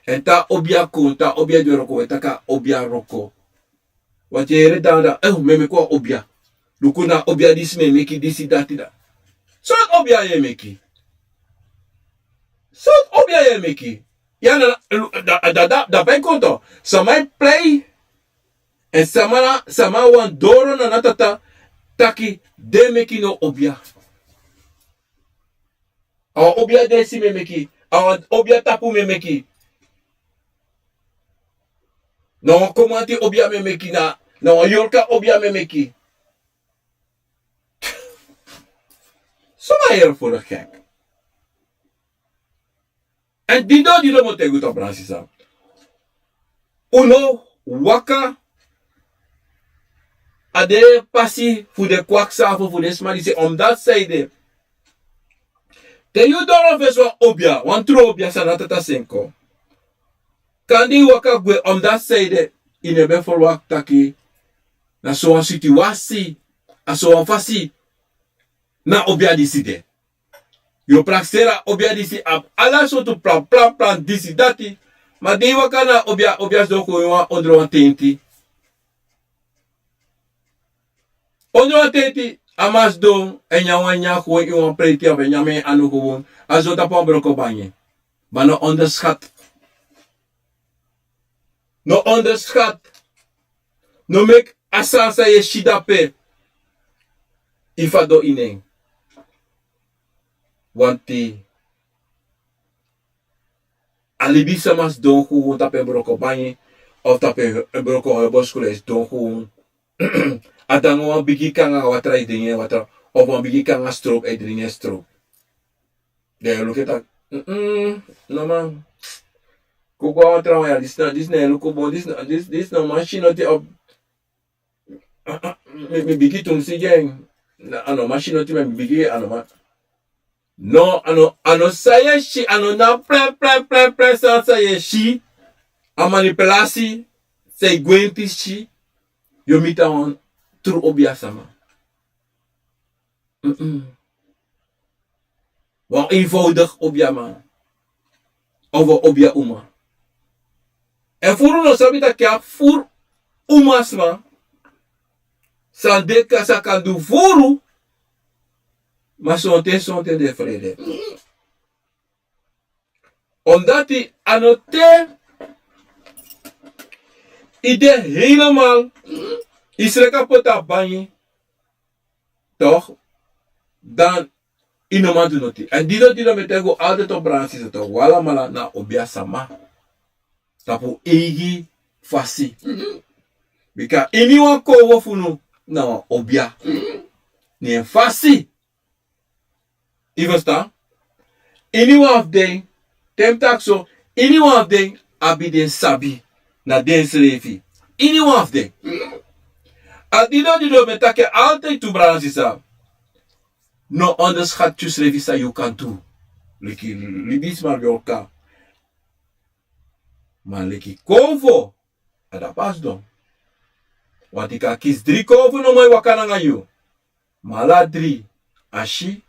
Èn te a obia kon, te a obia du wroko, wi e taki a obia wroko. Wan ten yu e yere dan dan, eh, mi e meki wan obia. Luku, na obia disi mi e meki, disi dati, da. Sortu obia yu e meki? Sortu obia yu e meki? Ya na, da, da, da, da bai kon tok. Sama e prei. Èn sama, sama wani doro na a tata taki den meki no obia. A wan obia desi mi e meki. A wan obia tapu mi e meki. Na wan komanti obia mi e meki, na, na wan yorka obia mi e meki. Suma heri fu de gek. Èn didon didon mi o taigi un, tok bransisa. Un no waka a den pasi fu den kwaksaver fu den sma disi, omdati san ede, te yu doro fesi wan obia, wan tru obia san na a tata seni kon. Kande yu waka gwe, omdati san ede, yu no ben ferwakti taki na sowan situasi, a sowan fasi na obia disi de. Yu o prakseri a obia disi abi ala sortu plan, plan, plan, disi, dati. Ma di yu waka na obia, obia sidon kon ini wan ondro wan tenti. Ondro wan tenti, a man sidon, a e nyan wan nyan kon ini wan preti, a e nyan en anu kon. A sidon tapu wan broko banye. Ma no onderschat. No onderschat. No meki a sani san yu e si dape, yu fadon ini en. Wanti a libisama sidon gewoon tapu en broko banye, of tapu en broko hoboskulen sidon gewoon. A de nanga wan bigi kanga watra, e dringi en watra, of wan bigi kanga stroop, e dringi en stroop. Dan yu e luku en taki, mm, no man. Kon go na wan trawan ya, disi na, disi na e luku bun, disi na, disi, disi na mashin noti of, mi, mi bigi tumsi gi en. Na, a no mashin noti, mi bigi, a no ma. No, a no, a no san yu e si, a no na pre, pre, pre, pre, san, san yu e si. A manipulasi, san yu gwenti si, yu o miti a wan tru obia sama. Mm-mm. Wan eenvoudig obiaman. Of wan obia uma. Èn furu no sabi taki a furu umasma san de kaba, san kan du furu, ma sonten, sonten den e frede. Omdati a no te yu de helemaal, yu sreka poti a banyi, toch, dan yu no man du noti. Èn didon didon mi e taigi un altijd, tok bransisa, tok, un alamala na obiasama. Tapu eigi fasi. Bika iniwan konfo fu unu na wan obia. Ne en fasi. Yu ferstan? Iniwan fu den, te mi taki so, iniwan fu den abi den sabi na densrefi. Iniwan fu den. A dido dido mi e taki en altide tu, brada nanga sisa. No onderschat yusrefi san yu kan du. Leki libisma, yorka. Ma leki konfo, a dati a sidon. Wanti kan kisi dri konfo nomo e waka nanga yu. Ma ala dri, a si.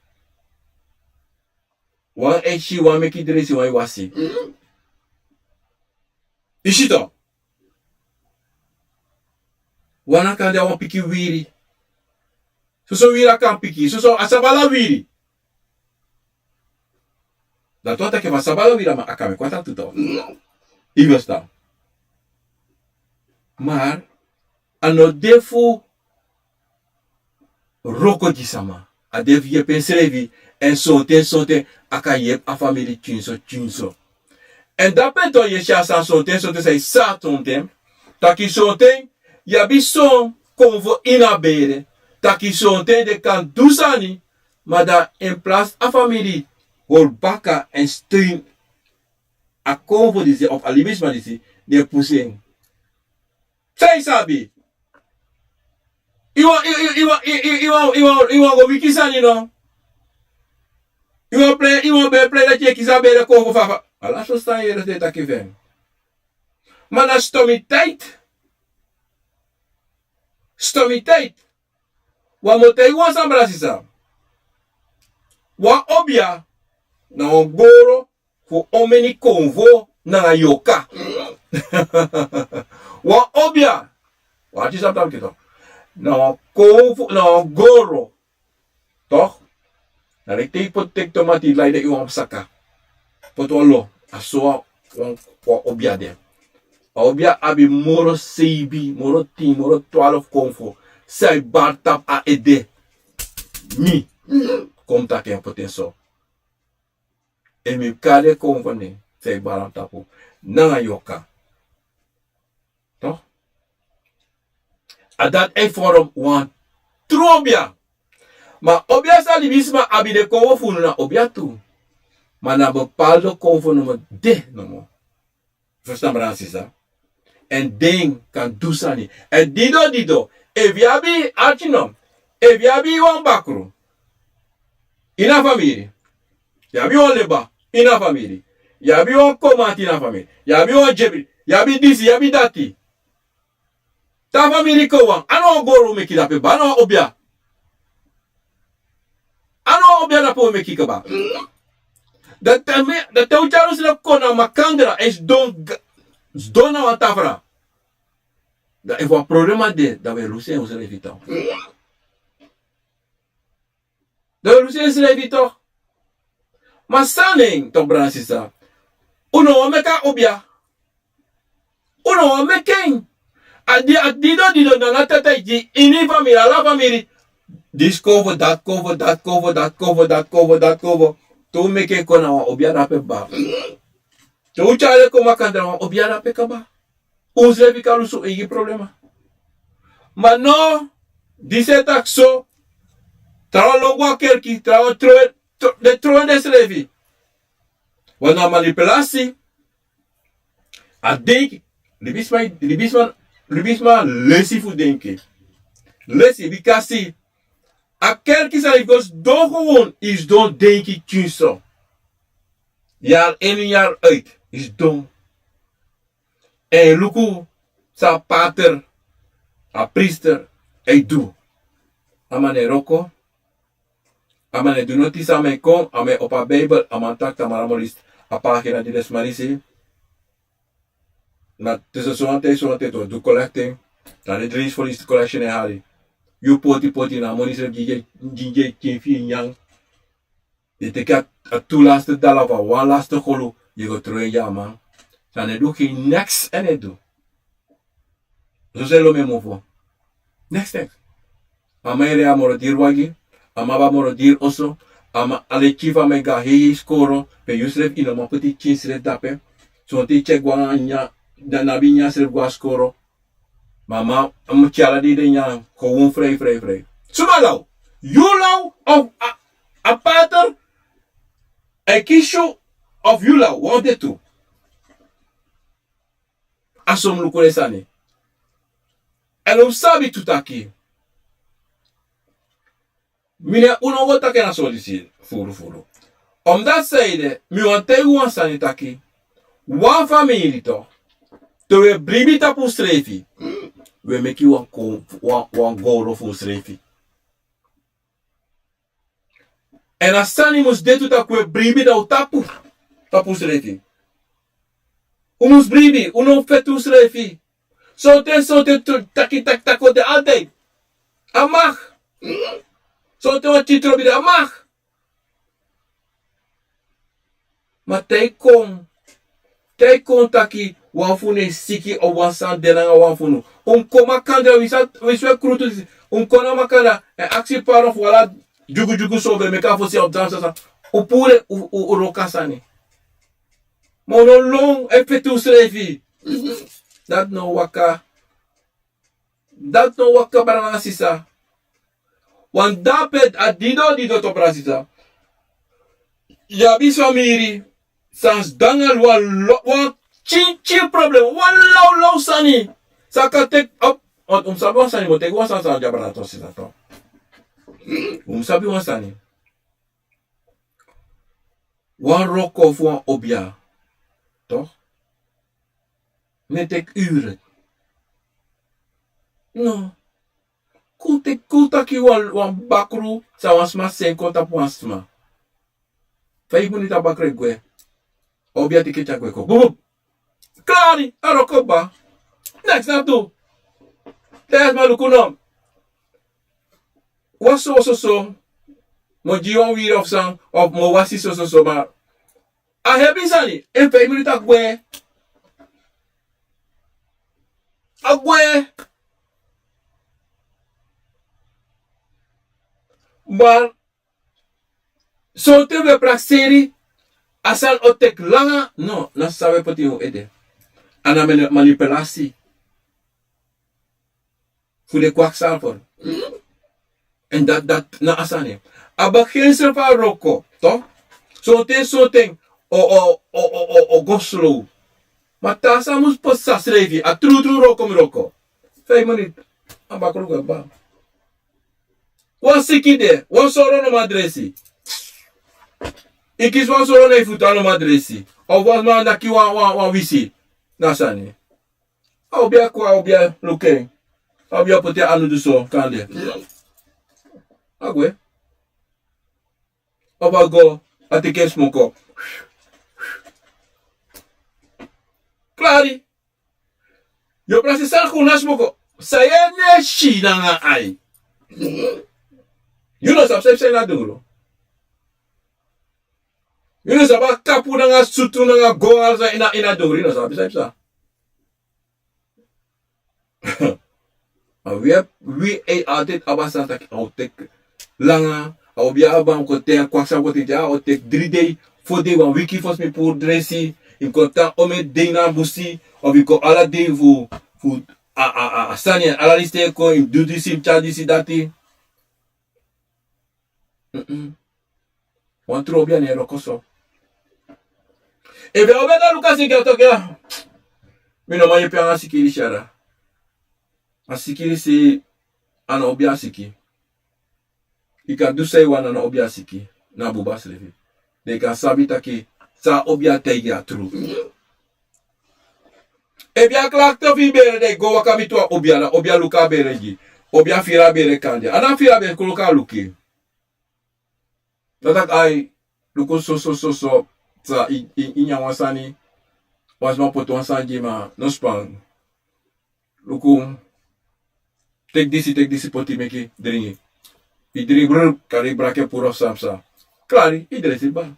Wan e si, wan meki dresi, wan e wasi. Yu si to. Wan na kan de a wan pikin wiri. Soso wiri a kan piki, soso a sabi ala wiri. Dati wani taki efu a sabi ala wiri, a man kan meki watra tu to. Yu ferstan? Mar a no de fu wroko gi sama. A de fu yepi ensrefi. Èn sonten sonten a kan yepi a famiri tyunso tyunso. Èn dape tu yu e si a sani sonten sonten san yu sa sonten. Taki sonten yu abi son konfo ini a bere. Taki sonten den kan du sani. Ma dan in plaats a famiri hori baka èn steun a konfo disi of a libisma disi, den e pusu en. San yu sabi? Yu wani, yu wani, yu wani, yu wani, yu wani go wiki sani no? Yu wani plei, yu wani ben plei dati yu e kisi a bere konfo fu a fa. Ala so san yu e yere den e taki fu en. Ma na stomiteit. Stomiteit. Wan moto e wan sani, brada sisa. Wan obia na wan goro fu omeni konfo nanga yorka. Wan obia. Wan artist abi taki to. Na wan konfo, na wan goro. Toch? Na leki te yu poti teki tomati, yu lai den ini wan saka. Poti wan lo, a so wan, wan obia de. A obia abi moro seibi, moro tin, moro twalfu konfo san e bari tapu a ede. Mi kon mi taki en poti en so. Èn mi kari den konfo nen san e bari na tapu. Nanga yorka. Toch? A dati e forom wan tru obia. Ma obia san libisma abi, den konfo fu unu na obia tu. Ma na bepaalde konfo nomo de nomo. Ferstan, brada nanga sisa? Èn den kan du sani. Èn dido dido. Efu yu abi arki no. Efu yu abi wan bakru ini a famiri. Yu abi wan leba ini a famiri. Yu abi wan komanti ini a famiri. Yu abi wan dyebi. Yu abi disi, yu abi dati. Te a famiri kon wan, a no wan goro un meki dape kaba, a no wan obia. A no wan obia dape un meki kaba. Dan te mi, dan te un tyari unsrefi kon na makandra, e sidon, sidon na wan tafra. Dan efu wan problema de, dan un e lusu en unsrefi toch. Dan un e lusu ensrefi toch. Ma san na en toch, brada nanga sisa? Un no wani meki a obia. Un no wani meki en. A di, a dido dido nana tata e gi ini famiri, ala famiri. Disi konfo, dati konfo, dati konfo, dati konfo, dati konfo, dati konfo. Te un meki en kon na wan obia dape kaba. Te un tyari en kon makandra, wan obia dape kaba. Unsrefi kan lusu un eigi problema. Ma no, disi e taki so, trawan lon go a kerki, trawan trowe, tro-, den trowe densrefi. Wan na manipulasi. A denki, libisma, libisma, libisma lesi fu denki. Lesi, bikasi a kerki san yu go sidon, gewoon yu sidon denki tyunso. Yari in, yari uit, yu sidon. Èn yu luku san a pater, a priester, e du. A man e wroko. A man e du noti. San a man e kon, a man e opo a Bijbel, a man taki tamara moro leisi a pagina di den sma disi. Na te soso wan ten, soso wan ten, te un du collecting. Na den dri leisi fu leisi collection e hali. Yu poti poti na a moni srefi gi, gi, gi, gi, gi fi nyan. Yu teki a, a tu laatste dala of a wan laatste golu, yu go trowe en gi a man. San a no e du, geen niks a no e du. Soso e lo mi e mofo. Niks, niks. A man e rei a moro diri wagi, a man abi a moro diri oso, a man, a leti fu a man e go a hei hei skoro, pe yusrefi yu no man poti yu pikin srefi dape. Sonten yu tyeki go nanga nyan, Dan na bin nyan srefi go a skoro. Mama, mi tyala di den nyan. Gewoon vrij, vrij, vrij. Suma law? Yu law of a, a pater? A e kisi yu of yu law? Wan fu den tu. A so mi luku den sani. Èn un sabi tu taki. Mi ne un no go taki na so disi furu furu. Omdat seide, mi wani taigi wan sani taki. Wan famiri to. Te un e bribi tapu unsrefi. Un e meki wan kon, wan, wan gowno fu unsrefi. Èn a sani mus de tu taki un e bribi na un tapu. Tapu unsrefi. Un mus bribi, un no feti unsrefi. Sonten, sonten tu, taki, taki, taki, o de altijd. A mag. Sonten wan titro bi de a mag. Ma te i kon, te i kon taki wan fu unu e siki of wan sani de nanga wan fu unu. Un kon makandra, wi sa, wi sa krutu, un kon na makandra, èn aksi pardon fu ala dyugudyugu so un ben meki a fosi a dansi san. Un puru den, un, un, un wroko a sani. Ma un no lon e feti unsrefi. Dati no waka. Dati no waka, brada nanga sisa. Wan dape a dido dido to, brada sisa. Yu abi famiri san sidon nanga wan lo, wan tyintyin problem, wan lawlaw sani. San kan teki op, un mus sabi wan sani, mi o teki wan sani san de, brada to, sisa to. Un mus sabi wan sani. Wan wroko fu wan obia, toch? No e teki ure. No. Kon teki, kon taki wan, wan bakru san wan sma seni kon tapu wan sma. Feifi miniti a bakru e gwe. Obia teki en tyari gwe kon. Bup, bup. Klari, a wroko kaba. Neks na tu. Te a sma luku no. Wan so, so, so. Mi o gi yu wan wiri of san, of mi o wasi so, so, so, ma a hebi sani, en feifi miniti a gwe. A gwe. Ma sonten wi e prakseri, a sani o teki langa, no, na san wi e poti ini un ede. A na mani-, manipulasi. Fu den kwakzalver. Èn dati, dati na a sani. A beginsel fu a wroko, toch? Sonten, sonten o, o, o go slow. Ma te a sani mus pasa srefi, a trutru wroko mi wroko. Feifi miniti. A bakru gwe kaba. Wan siki de, wan soro no man dresi. I kisi wan soro na i futu, a no man dresi. Of wan sma naki wan, wan, wan wisi. Na sani. A obia kon, a obia luku en. A obia poti en anu du so, kande. A gwe. Of a go, a teki en smoko. Klari. Yu o prakseri san kon na smoko. San yu e si nanga ai. Yu no sabi san yu e si na dungru. Yu no sabi a kapu nanga sutu nanga go, ala san ini a, ini a dungru, yu no sabi san yu e si. A wi, wi e altijd abi a sani taki a o teki langa, a obia abi a mus kon ten, a kwakzalver kon teki, a o teki dri dei, fo dei, wan wiki fosi mi puru dresi, i kon tan omeni dei na busi, of i kon ala dei fu, fu a, a, a, a sani, ala disi e kon, i du disi, i tyari disi dati. Mm-mm. Wan tru obia no e wroko so. Efu a obia no luku a siki, a taki ya. Mi no man yepi anga siki disi ya. A siki disi, a no obia siki. I kan du san i wani, a no obia siki. Na buba srefi. Den kan sabi taki san a obia taigi a tru. Efu a klakte fu i bere, dan i go waka miti wan obia, dan obia luku a bere gi. Obia firi a bere kande. A no firi a bere, kon luku a luku. No taki ai, luku so, so, so, so. San i, i, i nyan wan sani. Wan sma poti wan sani gi, ma no span. Luku. Teki disi, teki disi poti meki dringi. I dringi, brr, kari brake puru of san psa. Klari, i dresi kaba.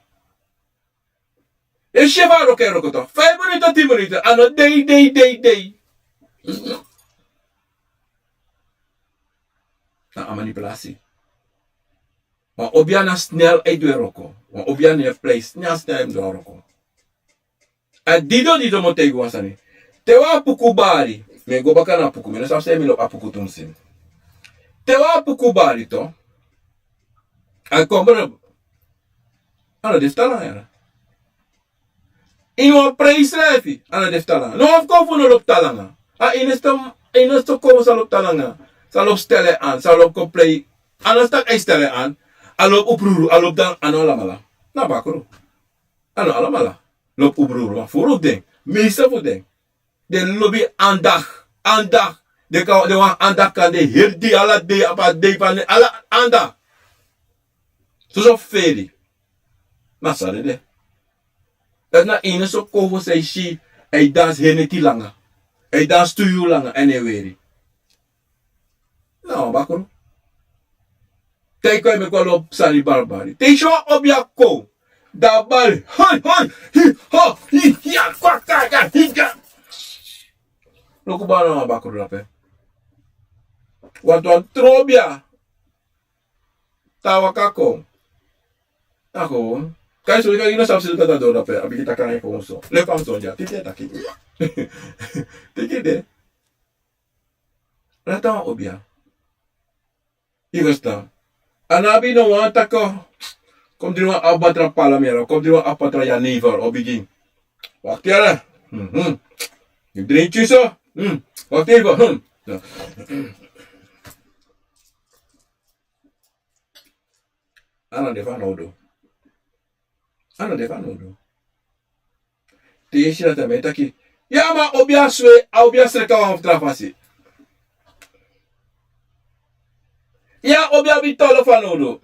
E si fa a wroko e wroko toch. Feifi miniti, tin miniti. A no dei, dei, dei, dei. Na a manipulasi. Wan obia na snel e du en wroko. Wan obia na e plei snel, snel e du en wroko. A dido, dido mi o taigi wan sani. Te wan apuku bari, mi e go baka na apuku, mi no sabi san mi lobi apuku tumsi. Te wan apuku bari to, a kon bari, a no de fu tan langa ya. Ini wan prei srefi, a no de fu tan langa. No wan fu kon fu no lobi tan langa. A ini sto, ini sto kon sa lobi tan langa. Sa lobi stele an, sa lobi kon prei. A no stak a e stele an. A lobi upruru, a lobi dan, a no alamala. Na bakru. A no alamala. Lobi upruru, ma furu fu den. Meeste fu den. Den lobi andak, andak. Den kan, den wani andak kan de heri dei, ala dei, apa dei fan den, ala andak. Soso feri. Na san de de. Dati na ini so kon fu san e si, a e dansi heri neti langa. A e dansi tu yuru langa, èn a e weri. Na wan bakru. Te a e kon e meki wan lobi sani bari bari. Te i si wan obia kon. Dan a bari. Hoi, hoi, hi, ho, hi, hi, a, kwa, ka, ka, hi, ka. Luku bari na wan bakru drape. Wantu wan tron obia. Te a waka kon. A kon. Kan i si, kan i no sabi si dati a doro drape. A bigin taki nanga en kon so. Lefa mi son dya. Tiki taki. Tiki de. Dati na wan obia. Yu ferstan? A no abi no wan taki, kon dringi wan apatra palamera, kon dringi wan apatra jenever, o bigin. Wakti yere. Mhm. Yu dringi so. Hmm. Wakti yere. Hmm. A no de fanowdu. A no de fanowdu. Te yu e si dati a man e taki, ya, ma a obia swe, a obia sreka wan fu tra fasi. Ya, a obia abi tolk fanowdu.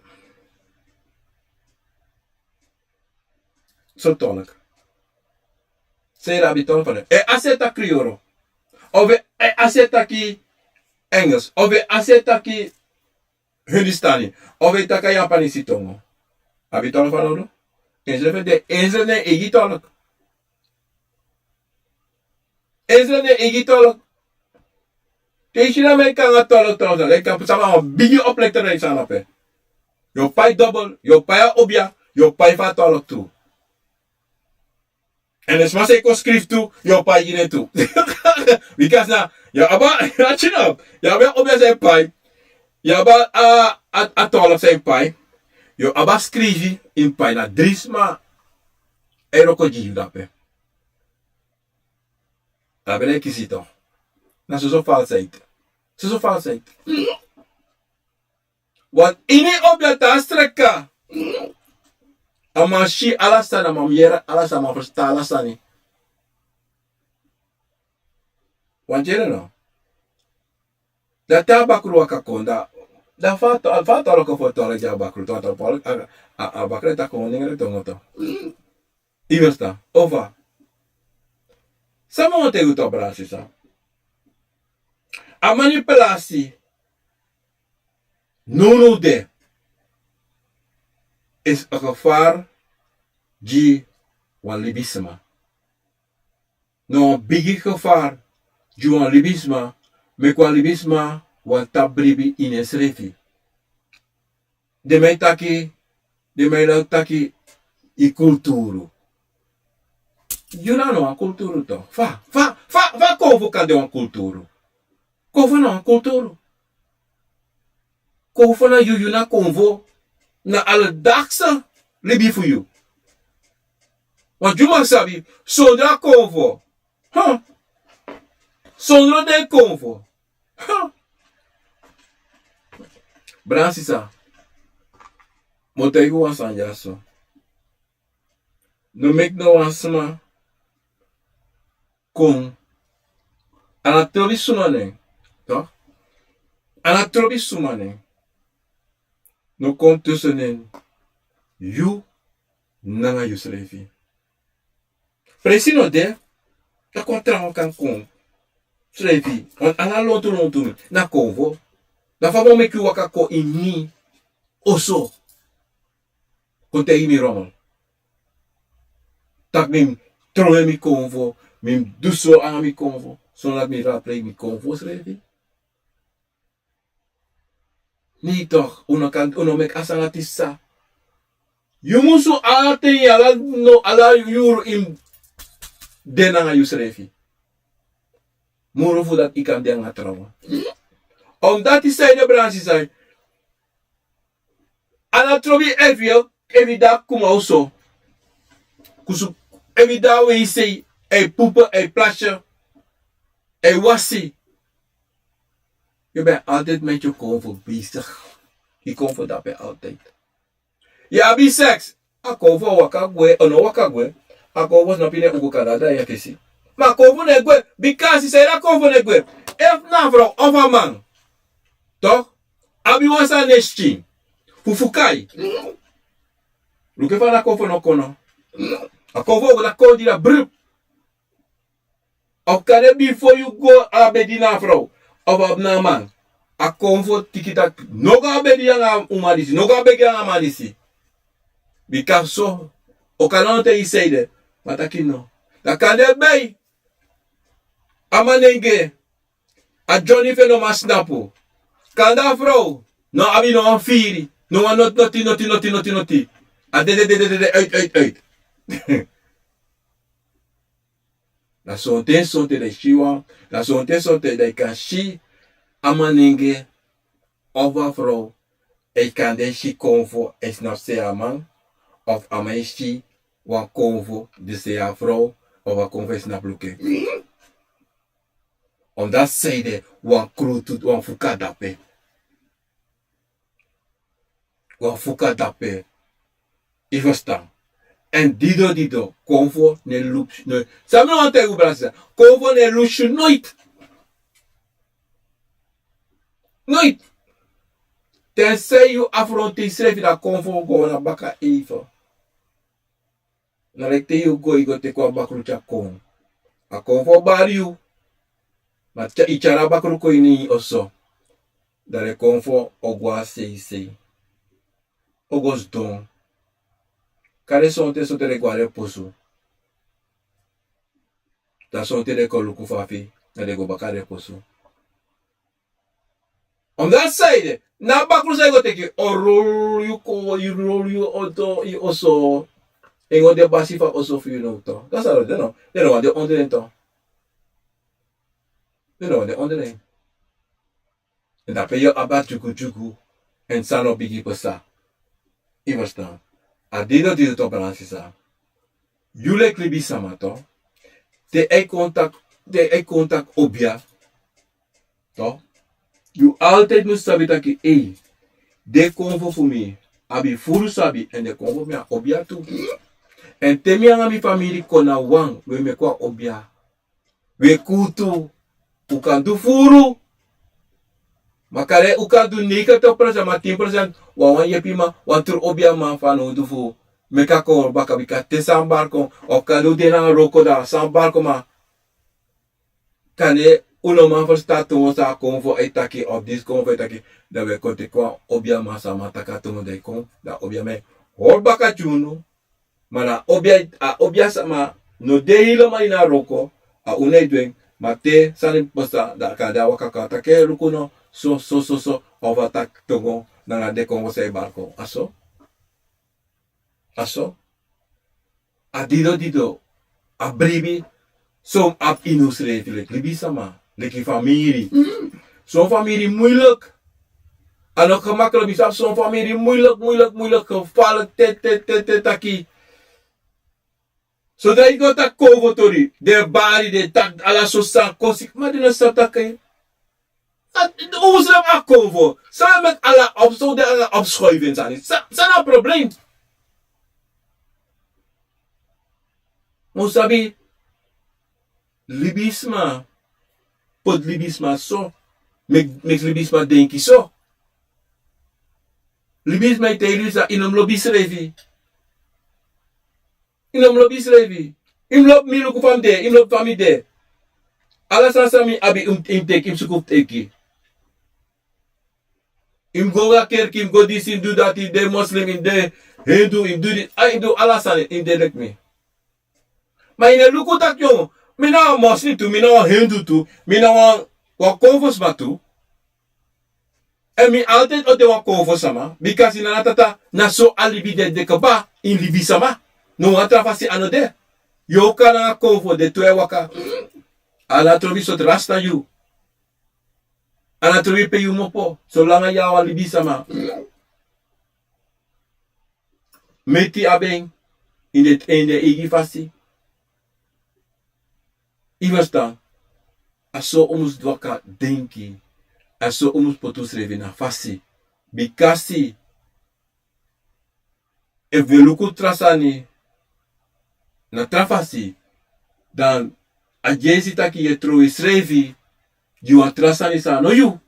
So tolk. San yu abi tolk fanowdu. A e aksepteri kriyoro. Of a e aksepteri Engels. Of a e aksepteri Hindustani. Of a e taki a Yapanisi tongo. Abi tolk fanowdu. Ensrefi de, ensrefi na en eigi tolk. Ensrefi na en eigi tolk. Te yu si na mi e kon nanga tolk, tolk, tolk. Yu kan poti sama wan bigi oplegter na yu sani drape. Yu o pai dobel, yu o pai a obia, yu o pai fu a tolk tu. Èn den sma san e kon skrifi tu, yu o pai gi den tu. Bikasi na, yu abi a, yu abi a obia san e pai. Yu abi a, a, a tolk san e pai. Yu abi a skrifi, yu pai na dri sma. E wroko gi yu drape. A ben e kisi tu. Na soso falsheid. Soso falsheid. Want ini obia tan sreka. A man si ala sani, a man yere ala sani, a man ferstan ala sani. Want yere no. Dan te a bakru waka kon, dan fa a tolk, fa a tolk fu tolk gi a bakru, tolk, tolk, a, a, a bakru e taki wan nengre tongo tu. Yu ferstan? Of fa? San mi wani taigi yu tu, brada, sisa. A manipulasi nownow de is een gevaar gi wan libisma. Na wan bigi gevaar gi wan libisma, meki wan libisma wani tapu bribi ini ensrefi. Den man e taki, den man e taki yu kulturu. Yu na no wan kulturu tu. Fa, fa, fa, fa konfo kan de wan kulturu? Konfo na wan kulturu. Konfo na yu, yu na konfo. Na aledagse libi fu yu. Want yu man sabi, sondro a konfo. Huh. Sondro den konfo. Huh. Brada, sisa. Mi o taigi wan sani dyaso. No meki no wan sma kon. A no trobi suma nen. Toch? A no trobi suma nen. No kon tussen nen. Yu nanga yusrefi. Presi no de, dan kon trawan kan kon srefi. Want ala lontu lontu mi, na konfo. Dan fa mi o meki yu waka kon ini mi oso. Kon taigi mi rommel. Tak' mi mus trowe mi konfo, mi mus du so nanga mi konfo. Sondro dati mi raadpleeg mi konfo srefi. Nee toch, un no kan, un no meki a sani dati sa. Yu musu ala ten, ala no, ala yuru yu mus de nanga yusrefi. Moro fu dati yu kan de nanga trawan. Omdati san yu de bransi san yu. A na trobi efu yu, efu yu de a kuma oso. Kusu efu yu de a weisei, e pupu, e plasi, e wasi. Yu ben altijd met yu konfo bezig. Yu konfo dape altijd. Yu abi seks. A konfo waka gwe, o no waka gwe. A konfo snapu yu ne un go kan dada yu a kesi. Ma a konfo no e gwe. Bikasi san yu de a konfo no e gwe. Efu na a frow of a man. Tok. Abi wan sani ne skin. Fu fuka yu. Luku fa na konfo no kon no. A konfo o go na kon di na brup. Of kande bifo yu go a bedi na a frow of abi na a man. A konfo tiki taki no go a bedi anga a uma disi, no go a bedi anga a man disi. Bika so o kan no te yu sei de. Ma taki no. Dan kande bei a manenge, a dyoni fu en no man snapu. Kande a frow no abi no wan firi, no wan noti noti noti noti noti noti. A dede dede dede uit uit uit. Na sonten sonten dan yu si wan, na sonten sonten dan yu kan si a manenge of a frow e kande si konfo e snapu sei a man, of a man e si wan konfo di sei a frow, of a konfo e snapu luku en. Omdati san yu de wan krutu, wan fuka dape. Wan fuka dape. Yu ferstan. Èn dido dido konfo no e lusu, no e, san mi no wani taigi un brada sisa, konfo no e lusu noiti. Noiti. Tensei yu afronti yusrefi dan konfo go na baka even. Na leki te yu go yu go teki wan bakru tyari kon. A konfo o bari yu. Ma te yu tyari a bakru kon ini yu oso, dan den konfo o go a seisei. O go sidon. Kande sonten sonten den go a den posu. Dan sonten den kon luku fafi, dan den go baka a den posu. Omdati san yu de, na a bakru san yu go teki o rolu yu kon, yu rolu yu oto, yu oso. Èn yu o de basi fu a oso fu yu now to. Dan san den no, den no wani de ondro en to. Den no wani de ondro en. Èn dape yu abi a dyugudyugu, èn san no bigin pasa. Yu ferstan. A dido dido to brada sisa. Yu leki libisama to. Te a e kon taki, te a e kon taki obia. To. Yu altijd mus sabi taki ei, den konfo fu mi abi furu sabi, èn den konfo fu mi a obia tu. Èn te mi anga mi famiri kon na wan, wi e meki wan obia. Wi e kuutu, un kan du furu. Ma kande un kan du negentig procent, ma tin procent wan wan yepiman, wan tru obiaman fanowdu fu meki a kon baka. Bika te san bari kon, of kande un de nanga wroko dan san bari kon, ma kande un no man ferstan tongo san a konfo e taki of disi konfo e taki, dan wi e kon teki wan obiaman san man taki a tongo dan yu kon, dan obiaman e hori baka gi unu. Ma na a obia, a obia sama no de helemaal ini a wroko, a unu e du en. Ma te sani pasa dan a kan de a waka kon a taki e luku no, so so so so, of a taki tongo nanga den konfo san e bari kon. A so. A so. A dido dido, a bribi, son abi ini unsrefi leki libisama, leki famiri. Son famiri muilik. A no gemaklik, mi sabi son famiri muilik, muilik, muilik, gevaarlijk, te te te te taki. Zodra yu go taki konfo tori, den e bari, den e taki ala sortu sani kosi, ma den no sabi taki. Unsrefi a konfo, san meki ala opschuiving sani, san na a probleem? Ma un sabi, libisma poti libisma so, meki, meki libisma denki so. Libisma e taigi libisma, yu no mus lobi yusrefi. Yu no mus lobi yusrefi. Yu mus lobi mi, luku fa mi de, yu mus lobi fa mi de. Ala sani san mi abi, yu mus teki, yu mus suku fu teki. Yu mus go na kerki, yu mus go disi, yu mus du dati, yu de moslim, yu mus de hindu, yu mus du disi, a, yu mus du ala sani, yu mus de leki mi. Ma yu no e luku taki, yo, mi na wan moslim tu, mi na wan hindu tu, mi na wan, wan konfosma tu. Èn mi altijd o de wan konfosama, bikasi na a tata, na so a libi de, de kaba, ini libisama. No wan tra fasi a no de. Yu o kon nanga konfo, den tu e waka. A no trobi sortu rasta yu. A no trobi pe yu mopo. Solanga yu na wan libisma. Meti abi en ini den eigi fasi. Yu ferstan? A so un mus waka denki. A so un mus poti unsrefi na fasi. Bikasi efu wi e luku tra sani na tra fasi, dan a dyesi taki yu e trowe yusrefi gi wan tra sani san a no yu.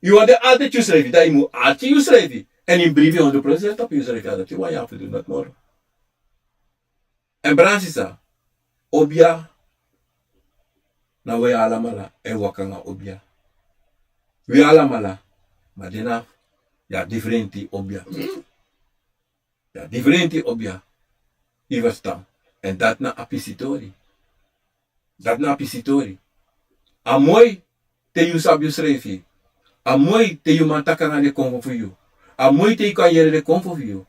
Yu wani de altide yusrefi, dan yu mu arki yusrefi. Èn yu bribi hondro prosent tapu yusrefi, a dati wan yu abi fu du, noti moro. Èn brada nanga sisa, obia na wi alamala e waka nanga obia. Wi alamala, ma den na, yu abi difrenti obia. Yu abi difrenti obia. Yu ferstan? Èn dati na a pisitori. Dati na a pisitori. A moi te yu sabi yusrefi. A moi te yu man taki nanga den konfo fu yu. A moi te yu kan yere den konfo fu yu.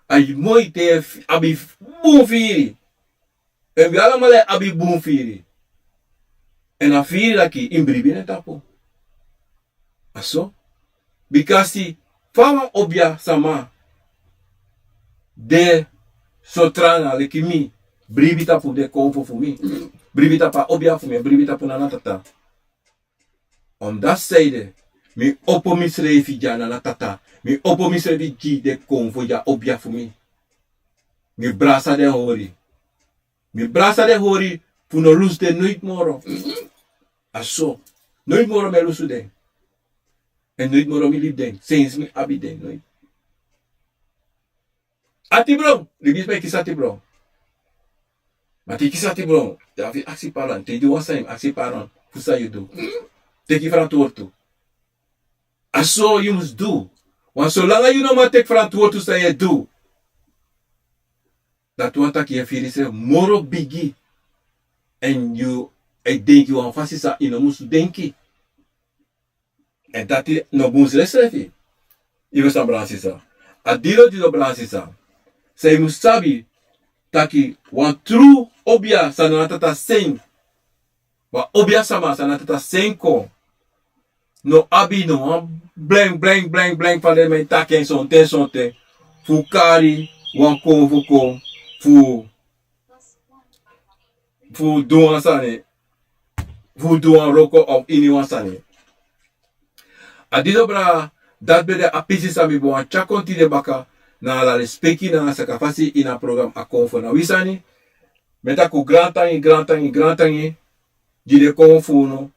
A moi te yu e f-, abi bun firi. Èn wi alamala e abi bun firi. Èn a firi dati yu mus bribi na en tapu. A so. Bikasi fa wan obia sama de so tranga leki mi, bribi tapu den konfo fu mi, bribi tapu a obia fu mi, bribi tapu Nana Tata. On dati seide, mi opo misrefi gi a Nana Tata, mi opo misrefi gi den konfo gi a obia fu mi. Mi brasa den hori. Mi brasa den hori fu no lusu den noiti moro. A so. Noiti moro mi e lusu den. Èn noiti moro mi libi den. Sensi mi abi den noiti. Ati bron, libisma e kisi ati bron. Ma te yu kisi ati bron, yu abi fu aksi pardon. Te yu du wan sani, aksi pardon fu san yu du. Teki frantwortu. A so yu mus du. Want solanga yu no man teki frantwortu san yu e du, dati wani taki yu e firi yusrefi moro bigi. Èn yu e denki wan fasi san yu no musu denki. Èn dati no bun srefsrefi. Yu ferstan, brada nanga sisa? A didon didon, brada nanga sisa. San yu mus sabi taki wan tru obia san Nana Tata seni, wan obia sama san Nana Tata seni kon, no abi no wan blenk blenk blenk blenk fa den man e taki en sonten sonten, fu kari wan konfo kon fu fu du wan sani, fu du wan wroko of ini wan sani. A didon, brada, dati ben de a pisi san mi ben wani tyari kon tide baka, nanga ala lespeki nanga sakafasi ini a program A Konfo Na Wi Sani. Mi e taki un grantangi, grantangi, grantangi gi den konfo fu unu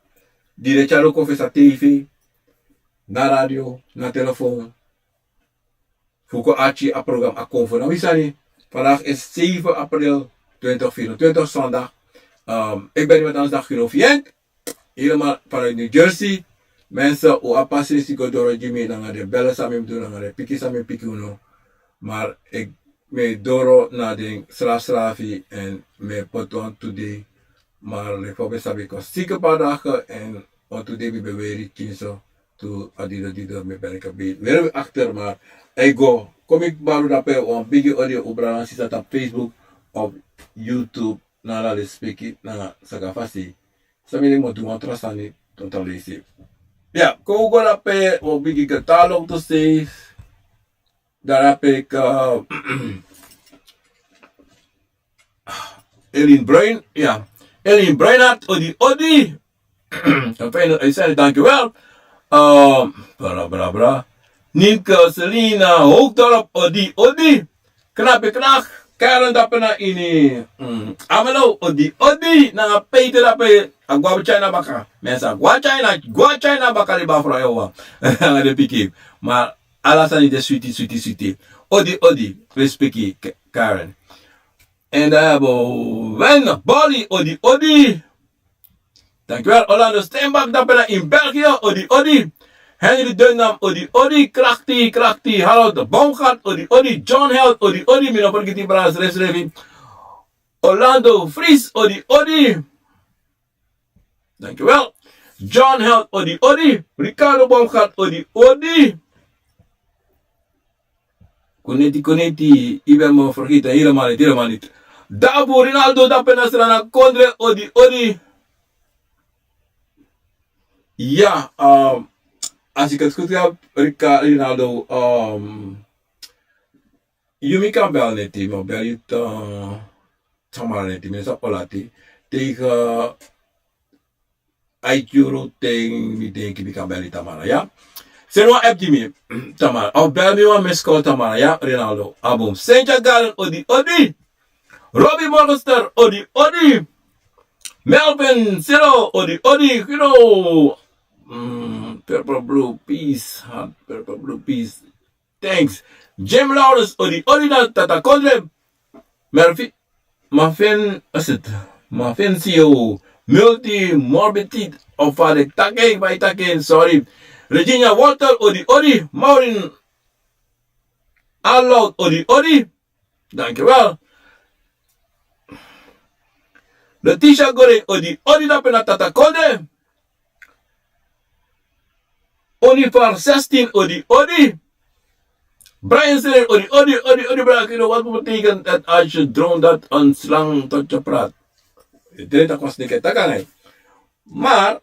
di den e tyari un kon fesi a tv, na radio, na telefon, fu kon arki a program A Konfo Na Wi Sani. Vandaag is zeven april twintig vierentwintig, zondag. Ehm, ik ben iemand anders dan Gino Fient. Helemaal vanuit New Jersey. Mensen, un abi pasesi go doro gi mi nanga den bel san mi mus du, nanga den piki san mi piki unu. Maar ik, mi e doro na den srafsrafi èn mi e poti wan tu dei. Maar leki fa un ben sabi, kon siki paar dagen èn wan tu dei mi ben weri pikinso. Tu a didon didon mi ben kan ben weri wi akter, maar a e go. Kon mi baru drape wan bigi odi, un brada nanga sisa tapu Facebook of YouTube, na ala lespeki nanga sakafasi. San mi de, mi o du wan tra sani, wan tra leisi. Ya, kon un go drape wan bigi gratalo tu sei. Drape kon Elin Bruin, ya. Elin Bruinart, odi, odi. Fijn uitzending, dankjewel. Ehm, bra, bra, bra. Nienke Selina Hoogdorp, odi, odi. Knappe knak. Karen drape na ini, mm, Amelo, odi, odi. Nanga Peter drape, a gwa China baka. Mensa, gwa China, gwa China baka, liba fro, ewa. Nanga den pikin. Maar ala sani de switi, switi, switi. Odi, odi. Respeki, K-, Karen. En dan hebben we Wen Bali, odi, odi. Dankjewel. Orlando Steinbach, drape na in België, odi, odi. Henry Dunham, odi, odi. Krachti, krachti. Harold Baumgart, odi, odi. John Held, odi, odi. Mi no fergiti, brada, srefsrefi. Orlando Fries, odi, odi. Dankjewel. John Held, odi, odi. Ricardo Baumgart, odi, odi. Koneti, koneti, yu ben mi fergiti, helemaal niet, helemaal niet. Dabu Rinaldo, drape na Sranan Kondre, odi, odi. Ya, um, als ik het goed heb, Rica-, Rinaldo, um, yu mi kan bel neti, mi o bel yu, uh, tamara neti, mi sa polati. Tegen, uh, a iti yuru ten mi denki mi kan bel yu tamara, ya? Seni wan app gi mi, tamara. Of bel mi wan miss call tamara, ya, Rinaldo. Abum. Senja Galen, odi, odi. Robbie Morgenster, odi, odi. Melvin Silo, odi, odi. You know, mm, Purple Blue Peace, ha, Purple Blue Peace. Thanks. Jim Lawrence, odi, odi na tata kondre. Murphy, Mafin, is it? Mafin C E O. Multi morbidity of a de taking by taking, sorry. Regina Walter, odi, odi. Maureen Arnold, odi, odi. Dankjewel. Letitia Goreng, odi, odi, na pena tata kondre. Oliver zestien, odi, odi. Brian Seren, odi, odi, odi, odi, Brian, you know wat betekent het als je droomt dat een slang tot je praat? Yu drei taki wan sneki e taki nanga yu. Maar,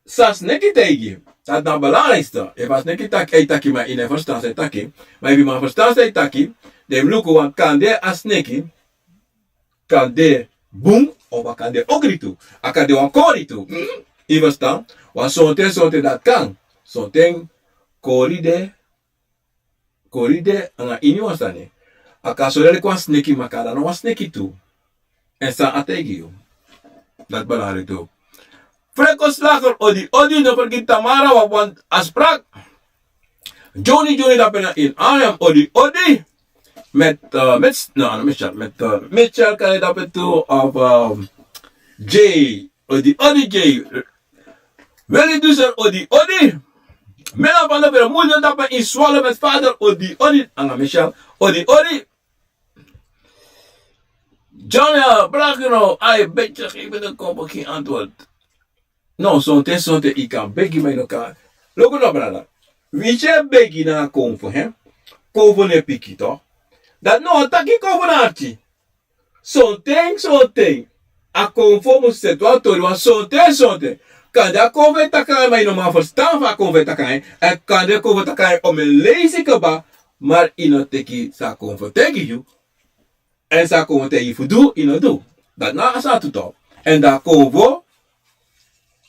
san sneki taigi, dat na belangrijkste. Efu a sneki taki, a e taki, maar yu no e verstaan san a e taki. Maar efu yu man verstaan san a e taki, dan yu mus luku, want kande a sneki kan de bun, of a kan de ogri tu. A kan de wan kori tu. Yu verstaan? Want sonten, sonten dat kan. Sonten kori de, kori de nanga ini wan sani. A kan sori leki wan sneki, ma a kan de no wan sneki tu. En san a taigi yu. Dat belangrijk tu. Franco Slager, odi, odi, no vergeet Tamara, wan, wan afspraak. Johnny, Johnny, dat ben in Arnhem, odi, odi. Met, uh, met, no, no, Michel, met, uh, Michel kan je dat toe, of, um, Jay, odi, odi, Jay. Willy Duzer, odi, odi. Mela van der Brem, moeder, dat ben in Zwolle met vader, odi, odi. Anga Michel, odi, odi. John, uh, Bragino, ai, beetje geven de kopel geen antwoord. No, sonten, sonten, yu kan begi, ma yu no kan. Luku no, brada. Winsi yu e begi nanga konfo, hè? Konfo no e piki, toch? Dati no wani taki konfo na arki. Sonten, sonten. A konfo mus seti wan tori wan sonten, sonten. Kande a konfo e taki nanga yu, ma yu no man ferstan fa a konfo e taki nanga yu. Èn kande a konfo taki nanga yu, omeni leisi kaba, ma yu no teki san a konfo taigi yu. Èn san a konfo taigi yu fu du, yu no du. Dati na a sani tu, toch. Èn dan a konfo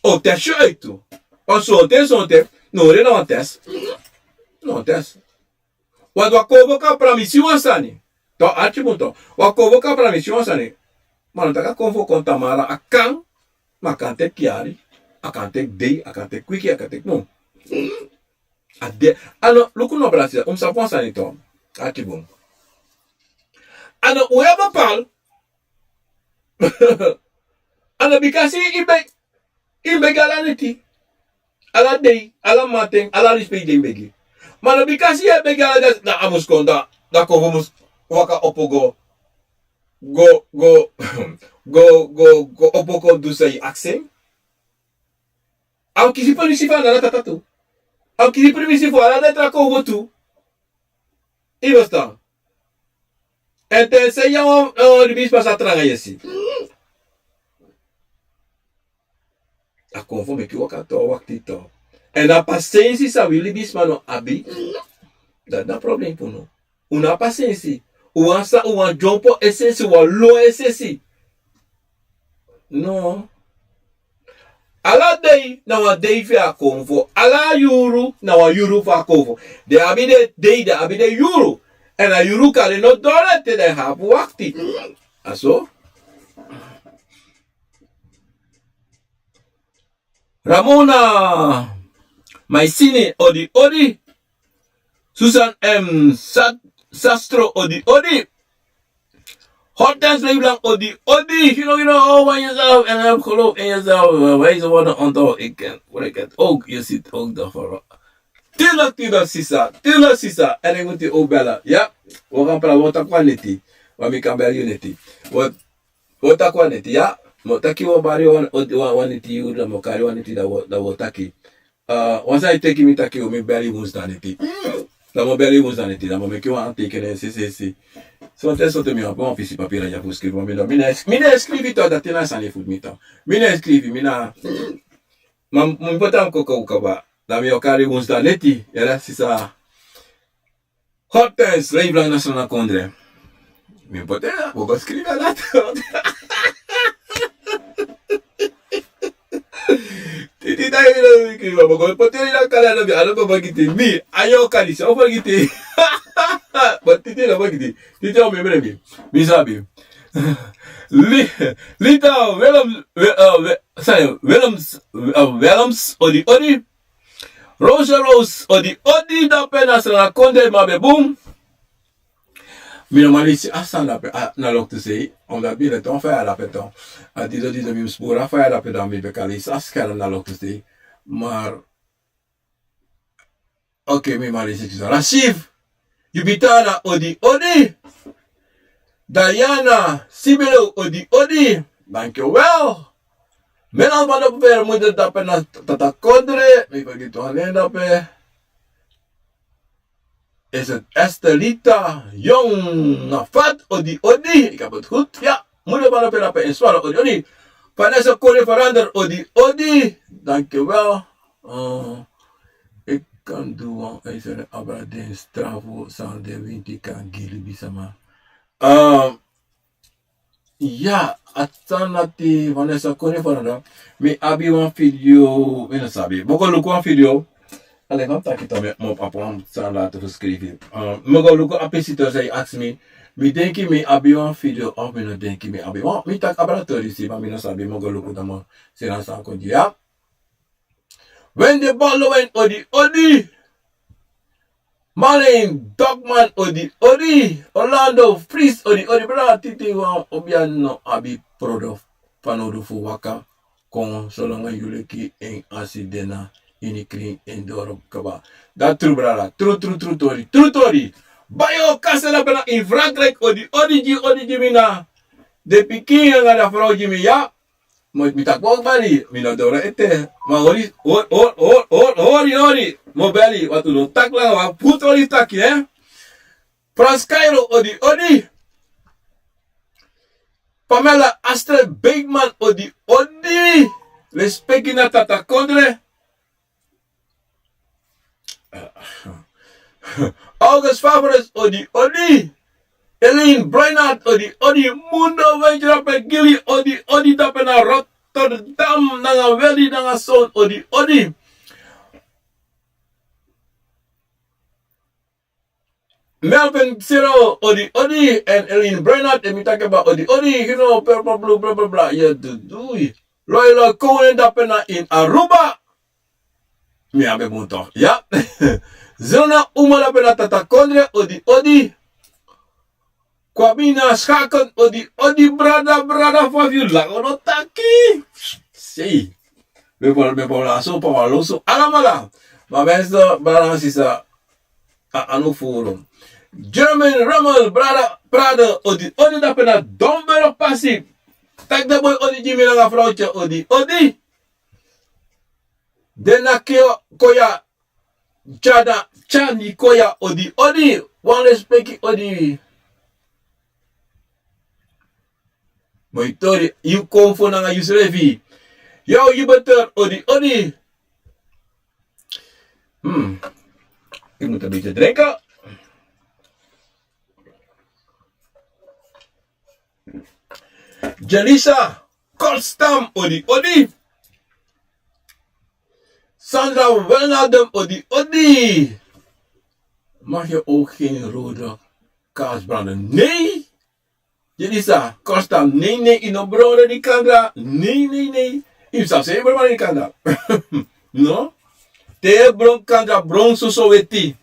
o tesi yu uit tu. Wan sonten, sonten, no, yu no wan tesi. No wan tesi. Want wan konfo kan pramisi wan sani. Toch, arki bun, toch. Wan konfo kan pramisi wan sani. Ma no taki a konfo kon Tamara, a kan, ma a kan teki yari, a kan teki dei, a kan teki kwiki, a kan teki mun. A de, a no, luku no, brada, un mus sabi wan sani, toch. Arki bun. A no un e bepaal. A no bikasi yu e begi, yu e begi ala neti, ala dei, ala mamanten, ala respect, yu e begi. Ma no bikasi yu e begi ala dei, dan a mus kon, dan a konfo mus waka opo go, go, go, go, go, go opo kon du san yu aksi en. A o kisi pramisi fu ala tata tu. A o kisi pramisi fu ala den tra konfo tu. Yu e verstan? Èn te san yu a wan, eh, libisma sa tranga yesi. A konfo meki waka tu, wakti tu. Èn a pasensi san wi libisma no abi. Dati na problem fu unu. Un no abi pasensi. Un wani san, un wani dyompo esesi, un wani lon esesi. No. Ala dei na wan dei fu a konfo. Ala yuru na wan yuru fu a konfo. Den abi den dei, den abi den yuru. Èn a yuru kan no doro te den abi wakti. A so. Ramona Maisini, odi, odi. Susan M Sat-, Sastro, odi, odi. Hortense Leiblanc, odi, odi. You know, you know, oh, when yourself and have geloof in yourself, uh, wijze woorden onthoud. Ik ken, ik ken het ook, je ziet ook de verwa-, tuurlijk, tuurlijk, sisa. Tuurlijk, sisa. En ik moet u ook bellen. Ja? We gaan praten. We gaan praten neti. Want ik kan bellen, neti. We Wi o taki wan neti, ya. Mi o taki wi o bari wan, wan, wan neti, yu, dan mi o kari wan neti, dan wi o, dan wi o taki. Eh, wan sani e teki mi taki wi o, mi beli wi mus dan neti. Dan mi o beli wi mus dan neti, dan mi o meki wan handtekening, si, si, si. Sonten, sonten mi abi wan pisi papira ya fu skrifi, ma mi no, mi no e, mi no e skrifi tu, dati na sani fu mi tu. Mi no e skrifi, mi na Ma mi poti a mi koko kaba. Dan mi o kari wunsu dan neti. Yere sisa. Hortense, Leiblang National Kondre. Mi poti a, bo go skrifi a dati. Titi dan yu no skrifi, bo go poti a yu na kari a no mi, a no bo bagiti. Mi, a yu o kari, so bagiti. But Titi no bagiti. Titi o memre mi. Mi sabi. Li-, Lita, Willem, Wi-, eh, Wi-, sorry, Willems, eh, Willems, odi, odi. Rosa Rose, odi, odi, dape na Sranan Kondre, ma ben bun. Mi no man leisi a sani dape, a, na loktu sei, omdat mi no ton faya dape ton. A dido, dido, mi mus puru a faya dape dan mi ben kan leisi a scherm na loktu sei. Maar, oké, mi man leisi kisa. Rashif, Jupitana, odi, odi. Diana, Sibilo, odi, odi. Dankjewel. Melan van de Vermoeden dape na Tata Kodre. Mi vergeet wan nen dape. Is het Estelita Jong Nafat, odi, odi? Ik heb het goed. Ja, moeder van de Vermoeden dape in Swallow, odi, odi. Vanessa Koning Verander, odi, odi. Dankjewel. Eh, ik kan doen wan ijzeren abra den strafo san de winti kan gi libisama. Eh, ya, a sani dati Vanessa Koning Verander. Mi abi wan video, mi no sabi. Mi o go luku wan video. Alei, mi taki to mi, mi o abi wan sani dati fu skrifi. Eh, mi o go luku a pisi san yu aksi mi. Mi denki mi abi wan video of mi no denki mi abi wan. Mi taki abra tori si, ma mi no sabi, mi o go luku dan mi o seni a sani kon gi yu, ya. Wendy Baldwin, odi, odi. Marlene Dogman, odi, odi. Orlando Fries, odi, odi. Brada Titi, wan obiano abi prodo fanowdu fu waka kon solanga yu leki en asi de na ini krin en doro kaba. Dati tru, brada. Tru, tru, tru tori. Tru tori. Bayo Castel dape na in Frankrijk, odi, odi gi, odi gi mi na den pikin nanga den frow gi mi, ya. Mi, mi taki mi o beli, mi no doro ete. Ma hori, hori, hori, hori, hori, hori. Mi o beli, want un no taki langa, wan fu tori taki, eh. Frans Cairo, odi, odi. Pamela Astrid Beekman, odi, odi. Respeki na Tata Kondre. August Favres, odi, odi. Eileen Bruinart, odi, odi. Mundo Wenjra Pegili, odi, odi. Dape na Rotterdam, nanga Weli, nanga Son, odi, odi. Melvin Siro, odi, odi. En Eileen Bruinart, en mi taki ba, odi, odi. You know, bla, bla, bla. Ya, du, du. Loyal Koning dape na in Aruba. Mi abi bun toch, ya. Zona Uma dape na Tata Kondre, odi, odi. Kwabina Schaken, odi, odi, brada, brada, fa yu langa no taki. Sei. Mi bo, mi bo laso, pa wan loso. Alamala. Ma mensen, brada, sisa. A, a no furu. German Rommel, brada, brada, odi, odi dape na Don Belo Pasi. Taki den boi odi gi mi nanga frowtye, odi, odi. Den na Kio-, Koya, Chana, Chani Koya, odi, odi. Wan respeki, odi. Moi tori, yu kon fu nanga yusrefi. Yo, yu beter, odi, odi. Hmm. Ik moet een beetje drinken. Jelisa Kortstam, odi, odi. Sandra Wijnaldum, odi, odi. Mag je ook geen rode kaars branden? Nee. Jelisa Kortstam, nee, nee, yu no bron redi kandra. Nee, nee, nee. Yu sabi san yu bron redi kandra? No. Te yu bron kandra, bron soso weti.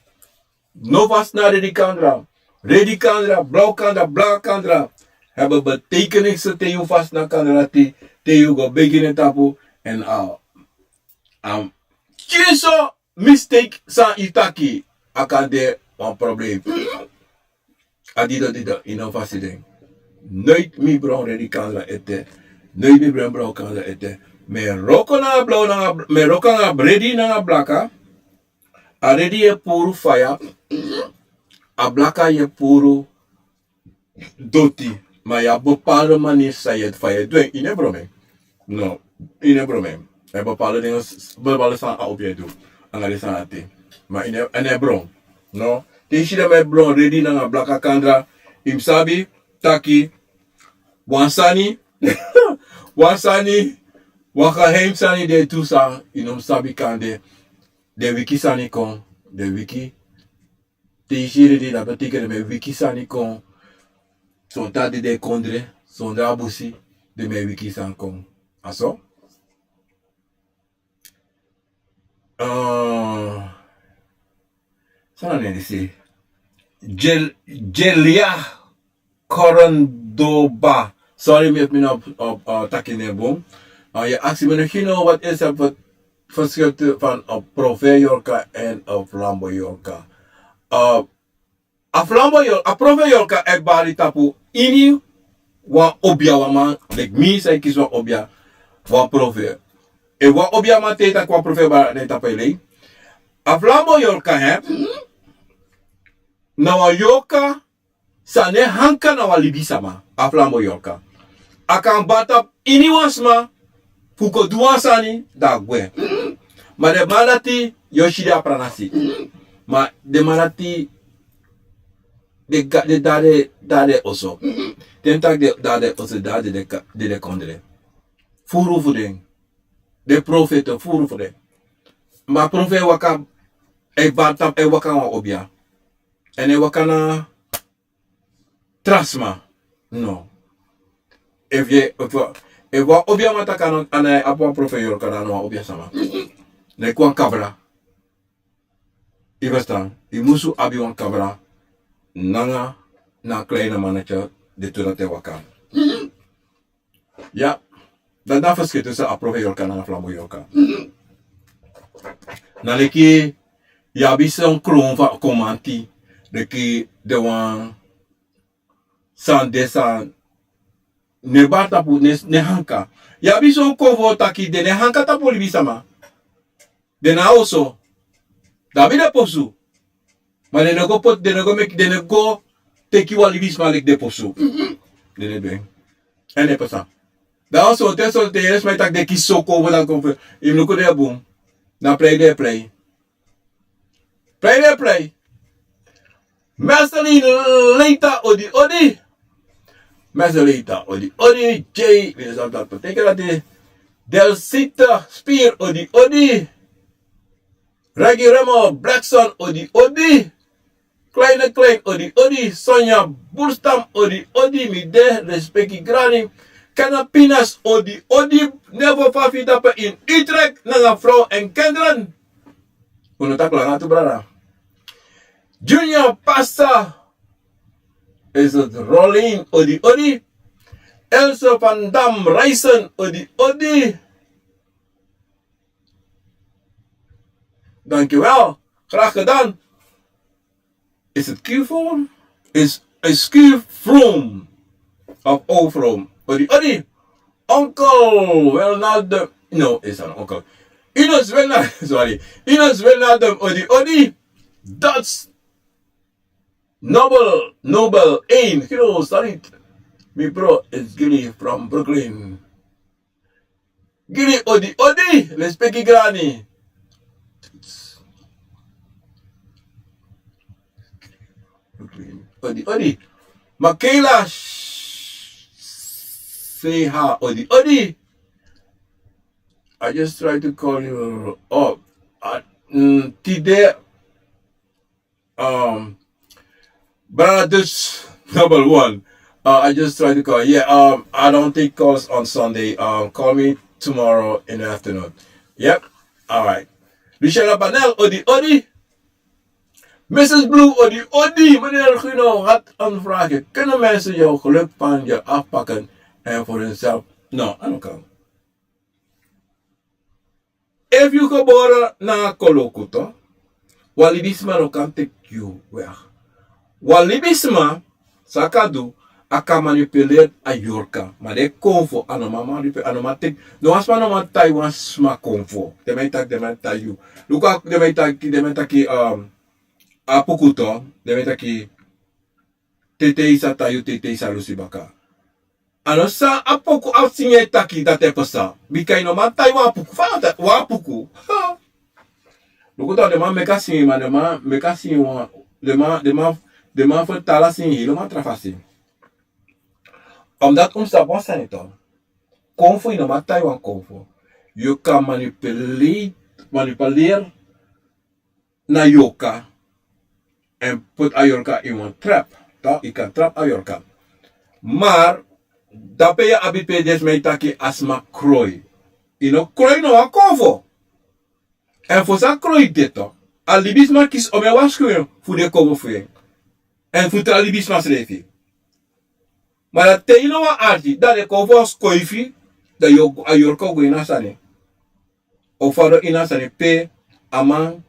No fasi na redi kandra. Redi kandra, blauw kandra, blaka kandra. Hebben betekenis te yu fasi na kandra te, te yu go begi na tapu. En a, a, kiri so mistake san yu taki, a kan de wan probleem. A dido dido, yu no fasi den. Nooit mi bron redi kandra ete. Nooit mi bron blauw kandra ete. Mi e wroko nanga blauw nanga, mi e wroko nanga redi nanga blaka. A redi yu e puru faya. A blaka yu e puru doti. Ma yu abi bepaalde manier san yu e faya du en, yu no e bron en. No, yu no e bron en. En bepaalde dingen, bepaalde sani a obi e du. Anga den sani ati. Ma ini, ini e bron. No? Te yu si den man e bron redi nanga blaka kandra. Yu mus sabi taki wan sani, wan sani, wan geheim sani de tu san yu no mus sabi kande. Den wiki sani kon, den wiki. Te yu si redi, dati betekent den man e wiki sani kon. Son ten a dede kondre, son ten a busi, den man e wiki sani kon. A so? Eh, san na nen disi? Jel-, Jelia Korondoba. Sorry, mi, mi no, eh, eh, taki nen bun. Eh, yu aksi mi no, yu no, wat is het verschil van een profeet Yorka en een flambo Yorka? Eh, a flambo Yor-, a profeet Yorka e bari tapu ini wan obiaman, like mi san e kisi wan obia, wan profeet. Efu wan obiaman e taki wan profeet bari, ne tapu e lei. A flambo Yorka, hè, na wan Yorka san no e hanka na wan libisma, a flambo Yorka. A kan bari tapu ini wan sma fu kon du wan sani, dan a gwe. Ma den man dati, yu o si den a pranasi. Ma den man dati, den ga-, den dade, dade oso. Den taki den dade oso, dade den ka-, den, den kondre. Furu fu den. Den profeet, furu fu den. Ma profeet e waka, e bari tapu, e waka wan obia. En e waka na tra sma. No. Efu yu, efu, efu wan obiaman taki a no, a no abi wan profeet Yorka, dan a no wan obiasma. Leki wan kabra. Yu ferstan? Yu musu abi wan kabra. Nanga na kleine mannetje, den tu dati e waka. Ya. Dan na verschil tussen a profeet Yorka nanga flambo Yorka. Na leki yu abi son kroon fu komanti, leki den wan san de san no e bari tapu, no e, no e hanka. Yu abi son konfo taki den no e hanka tapu libisma. Den na oso. Dan abi den posu. Ma den no go poti, den no go meki, den no go teki wan libisma leki den posu. Den no e du en. En no e pasa. Dan oso, te so, te yu e si mi taki den kisi son konfo, dan konfo. Yu mus luku den bun. Na prei den e prei. Prei den e prei. Marceline Leita, odi odi. Marceline Leita, odi odi. Jay, mi no sabi san betekent dati. Delsita Spier, odi odi. Reggie Remo Blackson, odi odi. Kleine Klein, odi odi. Sonia Burstam, odi odi. Mi de, respeki grani. Kenneth Pinas, odi odi. Nevo Fafi dape in Utrecht, nanga frow en kendren. Unu taki langa tu, brada. Junior Pasta, is het Rolling, odi odi. Elso van Dam Rijsen, odi odi. Dankjewel. Graag gedaan. Is het Q-vorm? Is, is Q-vroom? Of O-vroom? Odi odi. Onkel Wijnaldum. No, is an onkel. Inos Wijnaldum, sorry. Inos Wijnaldum, odi odi. That's Noble, Noble één. Hello, salut. Mi bro is Gilly from Brooklyn. Gilly, odi odi, respeki grani. Odi odi. Makela, say hi, odi odi. I just try to call you up. Uh, mm, today, um, Brother Dutch, number one. Uh, I just tried to call. Yeah, um, I don't take calls on Sunday. Um, call me tomorrow in the afternoon. Yep. All right. Luciana Banel, odi odi. Missus Blue, odi odi. Meneer Guno had een vraagje. Kunnen mensen jouw geluk van je afpakken en voor hunzelf? No, I don't come. Efu yu gebore na koloku, toch, wan libisma no kan teki yu weg. Wan libisma, san a kan du, a kan manipuleer a yorka. Ma den konfo, a no man manipuleer, a no man teki, no wan sma no man tai wan sma konfo. Den man e taki, den man e tai yu. Luku a, den man e taki, den man e taki, um, a puku, toch, den man e taki, tetei sa tai yu, tetei sa lusu yu baka. A no san a poku a singi e taki dati e pasa. Bika yu no man tai wan puku fa a no tai wan puku. Luku dan den man meki a singi ma den man meki a singi wan den man den man den man fertala singi hilo man tra fasi. Omdati un mus sabi wan sani tu. Konfo yu no man tai wan konfo. Yu kan manipulate manipuleer na yorka. En put a yorka in wan trap. Dan yu kan trap a yorka. Maar dape yu abi pe desma yu taki a sma kroi. Yu no kroi no wan konfo. En fosi a kroi de tu a libisma kisi omen waskrin fu den konfo fu en. En fu tra libisma srefi. Ma dan te yu no wan arti dan den konfo a skoifi. Dan yu o go a yorka o go ini a sani. O fadon ini a sani pe a man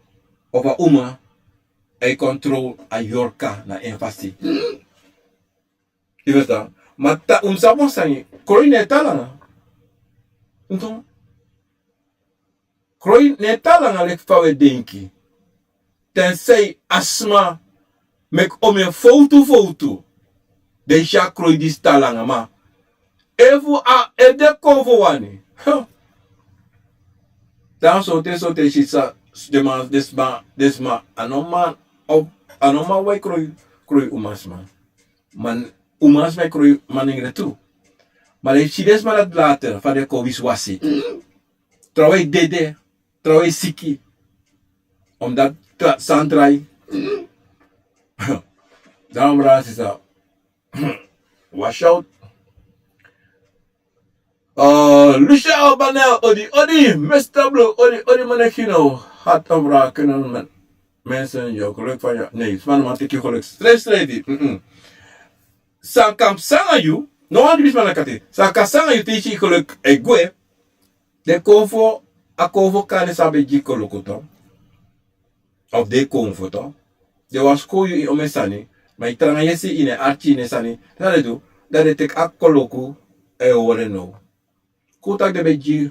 of a uma e kontrol a yorka na en fasi. Yu ferstan? Ma ta un sabi wan sani. Kroi no e tan langa. Kroi no e tan langa leki fa un e denki. Tensei a sma meki omen fowtu fowtu. Den si a kroi disi tan langa ma efu a ede konfo wani. Dan sonten sonten si sa den man den sma den sma a no man a no man wai kroi kroi umasma. Man umasma e kroi manengre tu. Ma den si den sma dati later fa den kon wisiwasi. Trawan e dede. Trawan e siki. Omdati san drai. Dan omran sisa. Wash out. Lucia banel odi odi mester blo odi odi manekino. Hat omran kenen. Mensen yu geluk fan yu nee sma no man teki yu geluk straight straight. San kan psa nanga yu. No wan dibisma na kati san kan psa nanga yu te yu si yu geluk e gwe. Den konfo a konfo kande san ben gi koloku to. Of den konfo to. Den wan skol yu ini omen sani. Ma yu tranga yesi ini en arki ini en sani san den du. Dan den teki a koloku e hori en now. Kon un taki den ben gi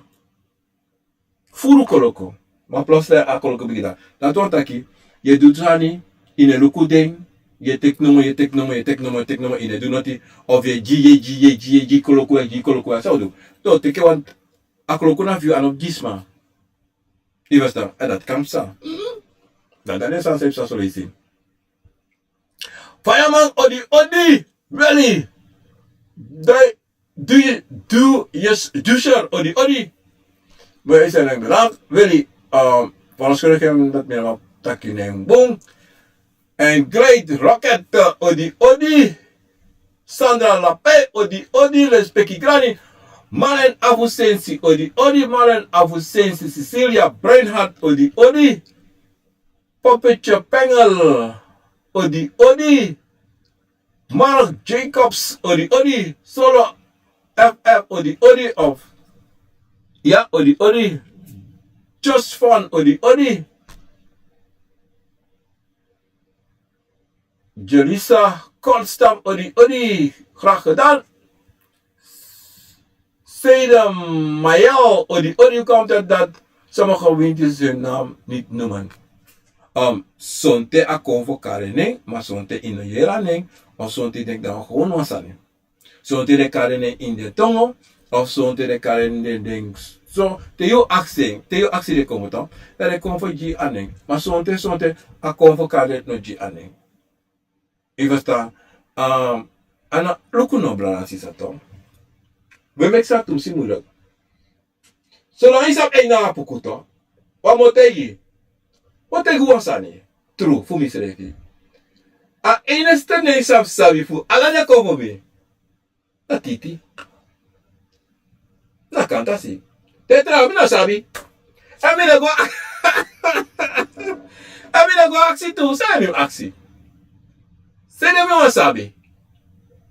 furu koloku. Ma plosle a koloku bigin dan dati wan taki yu e du tu sani. Yu no e luku den. Yu e teki nomo yu e teki nomo yu e teki nomo yu e teki nomo yu no e du noti. Of yu e gi yu e gi yu e gi yu e gi koloku yu e gi koloku ya san un du. Dan un teki wan a koloku na fu yu a no fu gi sma. Yu ferstan èn dati kan psa. Dan dan den sani san yu psa soleisi. Fayaman odi odi. Weli. Dai du du yes du sher odi odi. Bo yu seri nanga belank weli. Fanoskoro kem dati mi na man taki nanga bun. Èn great rocket odi odi. Sandra lape odi odi lespeki grani. Malen afu sensi odi odi malen afu sensi sicilia brainhart odi odi. Popitye pengel odi odi. Mark jacobs odi odi solo. Ff odi odi of ya odi odi. Just fun odi odi. Jelisa konstam odi odi. Graag gedan. Sede mayel odi odi komt het dat sommige winti zijn naam niet noemen. Sonte a kon fu kari nen ma sonte ini yere a nen. Of sonte denki dan wan gewon wan sani. Sonte den kari nen ini den tongo of sonte den kari nen den denki. So te yu aksi en te yu aksi den kon fu tan dan den kon fu gi a nen. Ma sonte sonte a kon fu kari nen no gi a nen. Yu ferstan? A na luku no brada na sisa to. We meki san tumsi muilek. Solanga yu sabi en na a puku to. Wan mi o taigi yu. Mi o taigi wan sani tru fu misrefi. A eneste nen yu sabi sabi fu ala den kon fu mi. Na titi. Na kantasi. Te trawan mi no sabi. Èn mi no go èn mi no go aksi tu san mi mus aksi. Sede mi wani sabi.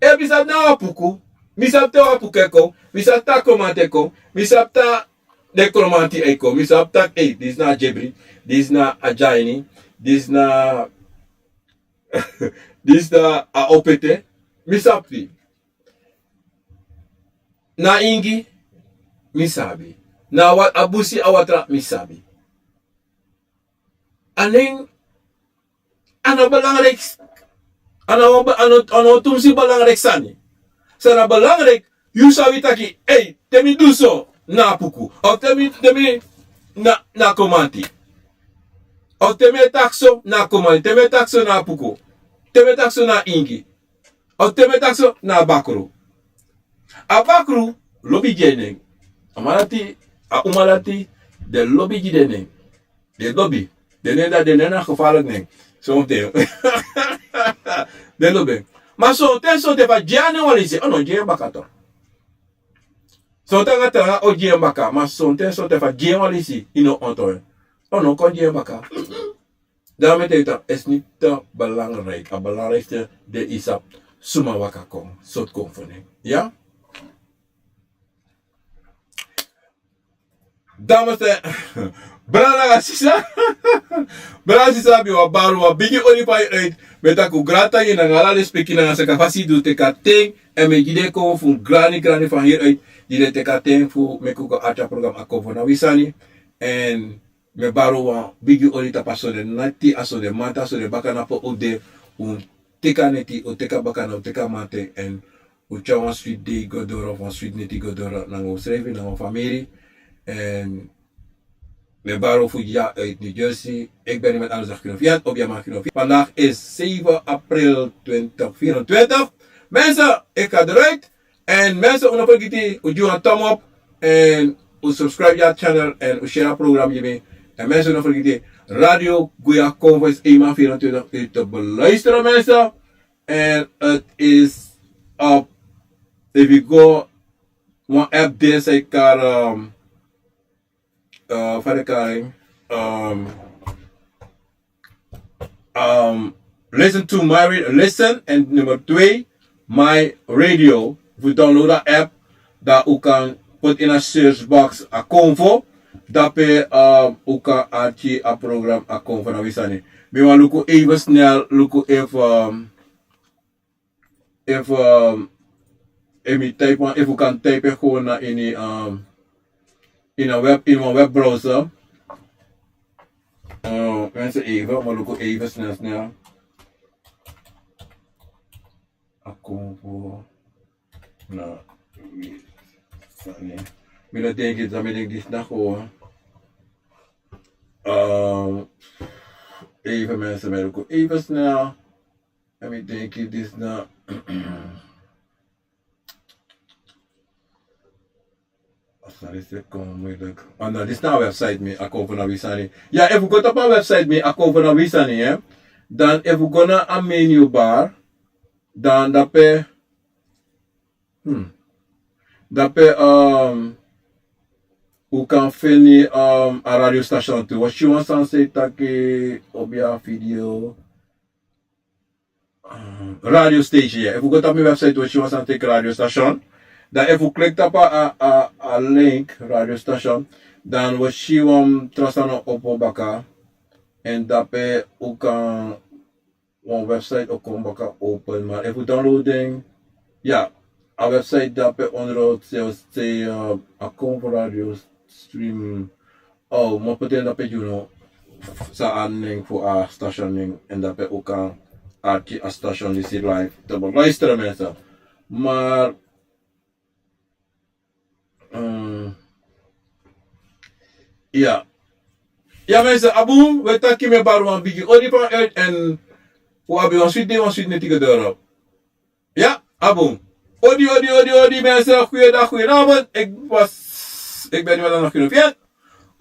Efu mi sabi na wan puku. Mi sabi te wan puku e kon. Mi sabi te a kromanti e kon. Mi sabi te den kromanti e kon mi sabi taki ei disi na a jebri. Disi na a jaini. Disi na disi na a opete. Mi sabi fi na ingi. Mi sabi na a busi a watra mi sabi. A nen a na belangriki. A na wan tumsi belangriki sani. San na belangriki. Yu sabi taki, ei, te mi du so na a puku. Of te mi, te mi na, na komanti. Of te mi e taki so na komanti. Te mi e taki so na puku. Te mi e taki so na ingi. Of te mi e taki so na bakru. A bakru lobi gi en nen. A man dati, a uma dati, den lobi gi den nen. Den lobi. Den nen dati, den nen na gevaarlijk nen. Sonten. Den lobi. Ma sonten, sonten fa gi en nen wan leisi, o no gi en baka tu. Sonten anga tranga o gi en baka, ma sonten, sonten fa gi en wan leisi, yu no onto en. O no kon gi en baka. Daarom e taki taki, is niet te belangrijk. A belangrijkste de yu sabi suma waka kon, sortu kon fu nen. Ya? Dames en, brada nanga sisa. Brada nanga sisa, mi wani bari wan bigi odi fu yu uit. Mi e taki un grantangi nanga ala respeki nanga saka fasi di un teki a ten. Èn mi e gi den kon fu un grani grani fan heri uit. Di den teki a ten fu meki un kon arki a program Akomfo na wi sani. Èn mi e bari un wan bigi odi tapu a sonde neti, a sonde mamanten, a sonde bakana pe un de, un teki a neti, un teki a bakana, un teki a mamanten, èn un tyari wan switi dei go doro, wan switi neti go doro, nanga unsrefi, nanga un famiri. Èn mi e bari un fu dya uit New Jersey. Ik ben hier met Anzag Kinofiat, op Yama Kinofiat. Vandaag is zeven april twintig vierentwintig. Mensen, ik ga eruit. En mensen, un no fergiti, un gi wan thumb up. En un subscribe a channel en un share a program gi mi. En mensen, un no fergiti, Radio Guya Convo is eenmaal vierentwintig uur te beluisteren, mensen. En het is op, if you go, wan app deze, ik kan, um, uh, van de karing, um, um, listen to my radio, listen, en nummer twee, my radio. If you download a app, dan un kan put in a search box Akomfo, dape, um, un kan arki a program Akomfo na wi sani. Mi wani luku even snel, luku even, um, Efu, um, efu mi type wan, efu un kan type en gewoon na ini, um, in a web, in wan webbrowser. Uh, mensen even, mi luku even snel, snel. Akomfo. No. Mi no denki, dan mi denki disi na gewoon. Um, even mensen, mi luku even snel. Èn mi denki disi na. Sorry, se kon moeilijk. Oh, no, disi na a website mi, Akomfo na wi sani. Ya, efu un go tapu a website mi, Akomfo na wi sani, hè. Dan efu un go na a menu bar, dan dape, hmm. Dape, um, un kan feni, um, a radiostation tu. Un si wan sani san e taki, obi a video. Um, radio station, ya. Efu un go tapu mi website, un o si wan sani san e taki radiostation. Dan efu un klik tapu a, a, a link, radiostation, dan un o si wan tra sani o opo baka. Èn dape un kan, wan website o kon baka open, ma efu un download en, ya, a website dape ondro se, se, uh, Akomfo radio stream. Oh, mi o poti en dape gi unu, san a nen fu a station nen, èn dape un kan arki a station disi live te beluisteren, mensen. Maar, um, ya. Ya, mensen, a bun, we taki mi e bari wan bigi odi fu unu uit, èn un abi wan switi dei, wan switi neti go doro. Ya, a bun. Odi, odi, odi, odi, mensen. Goeiedag, goedenavond. Ik was, ik ben iemand aan het Kinofiat.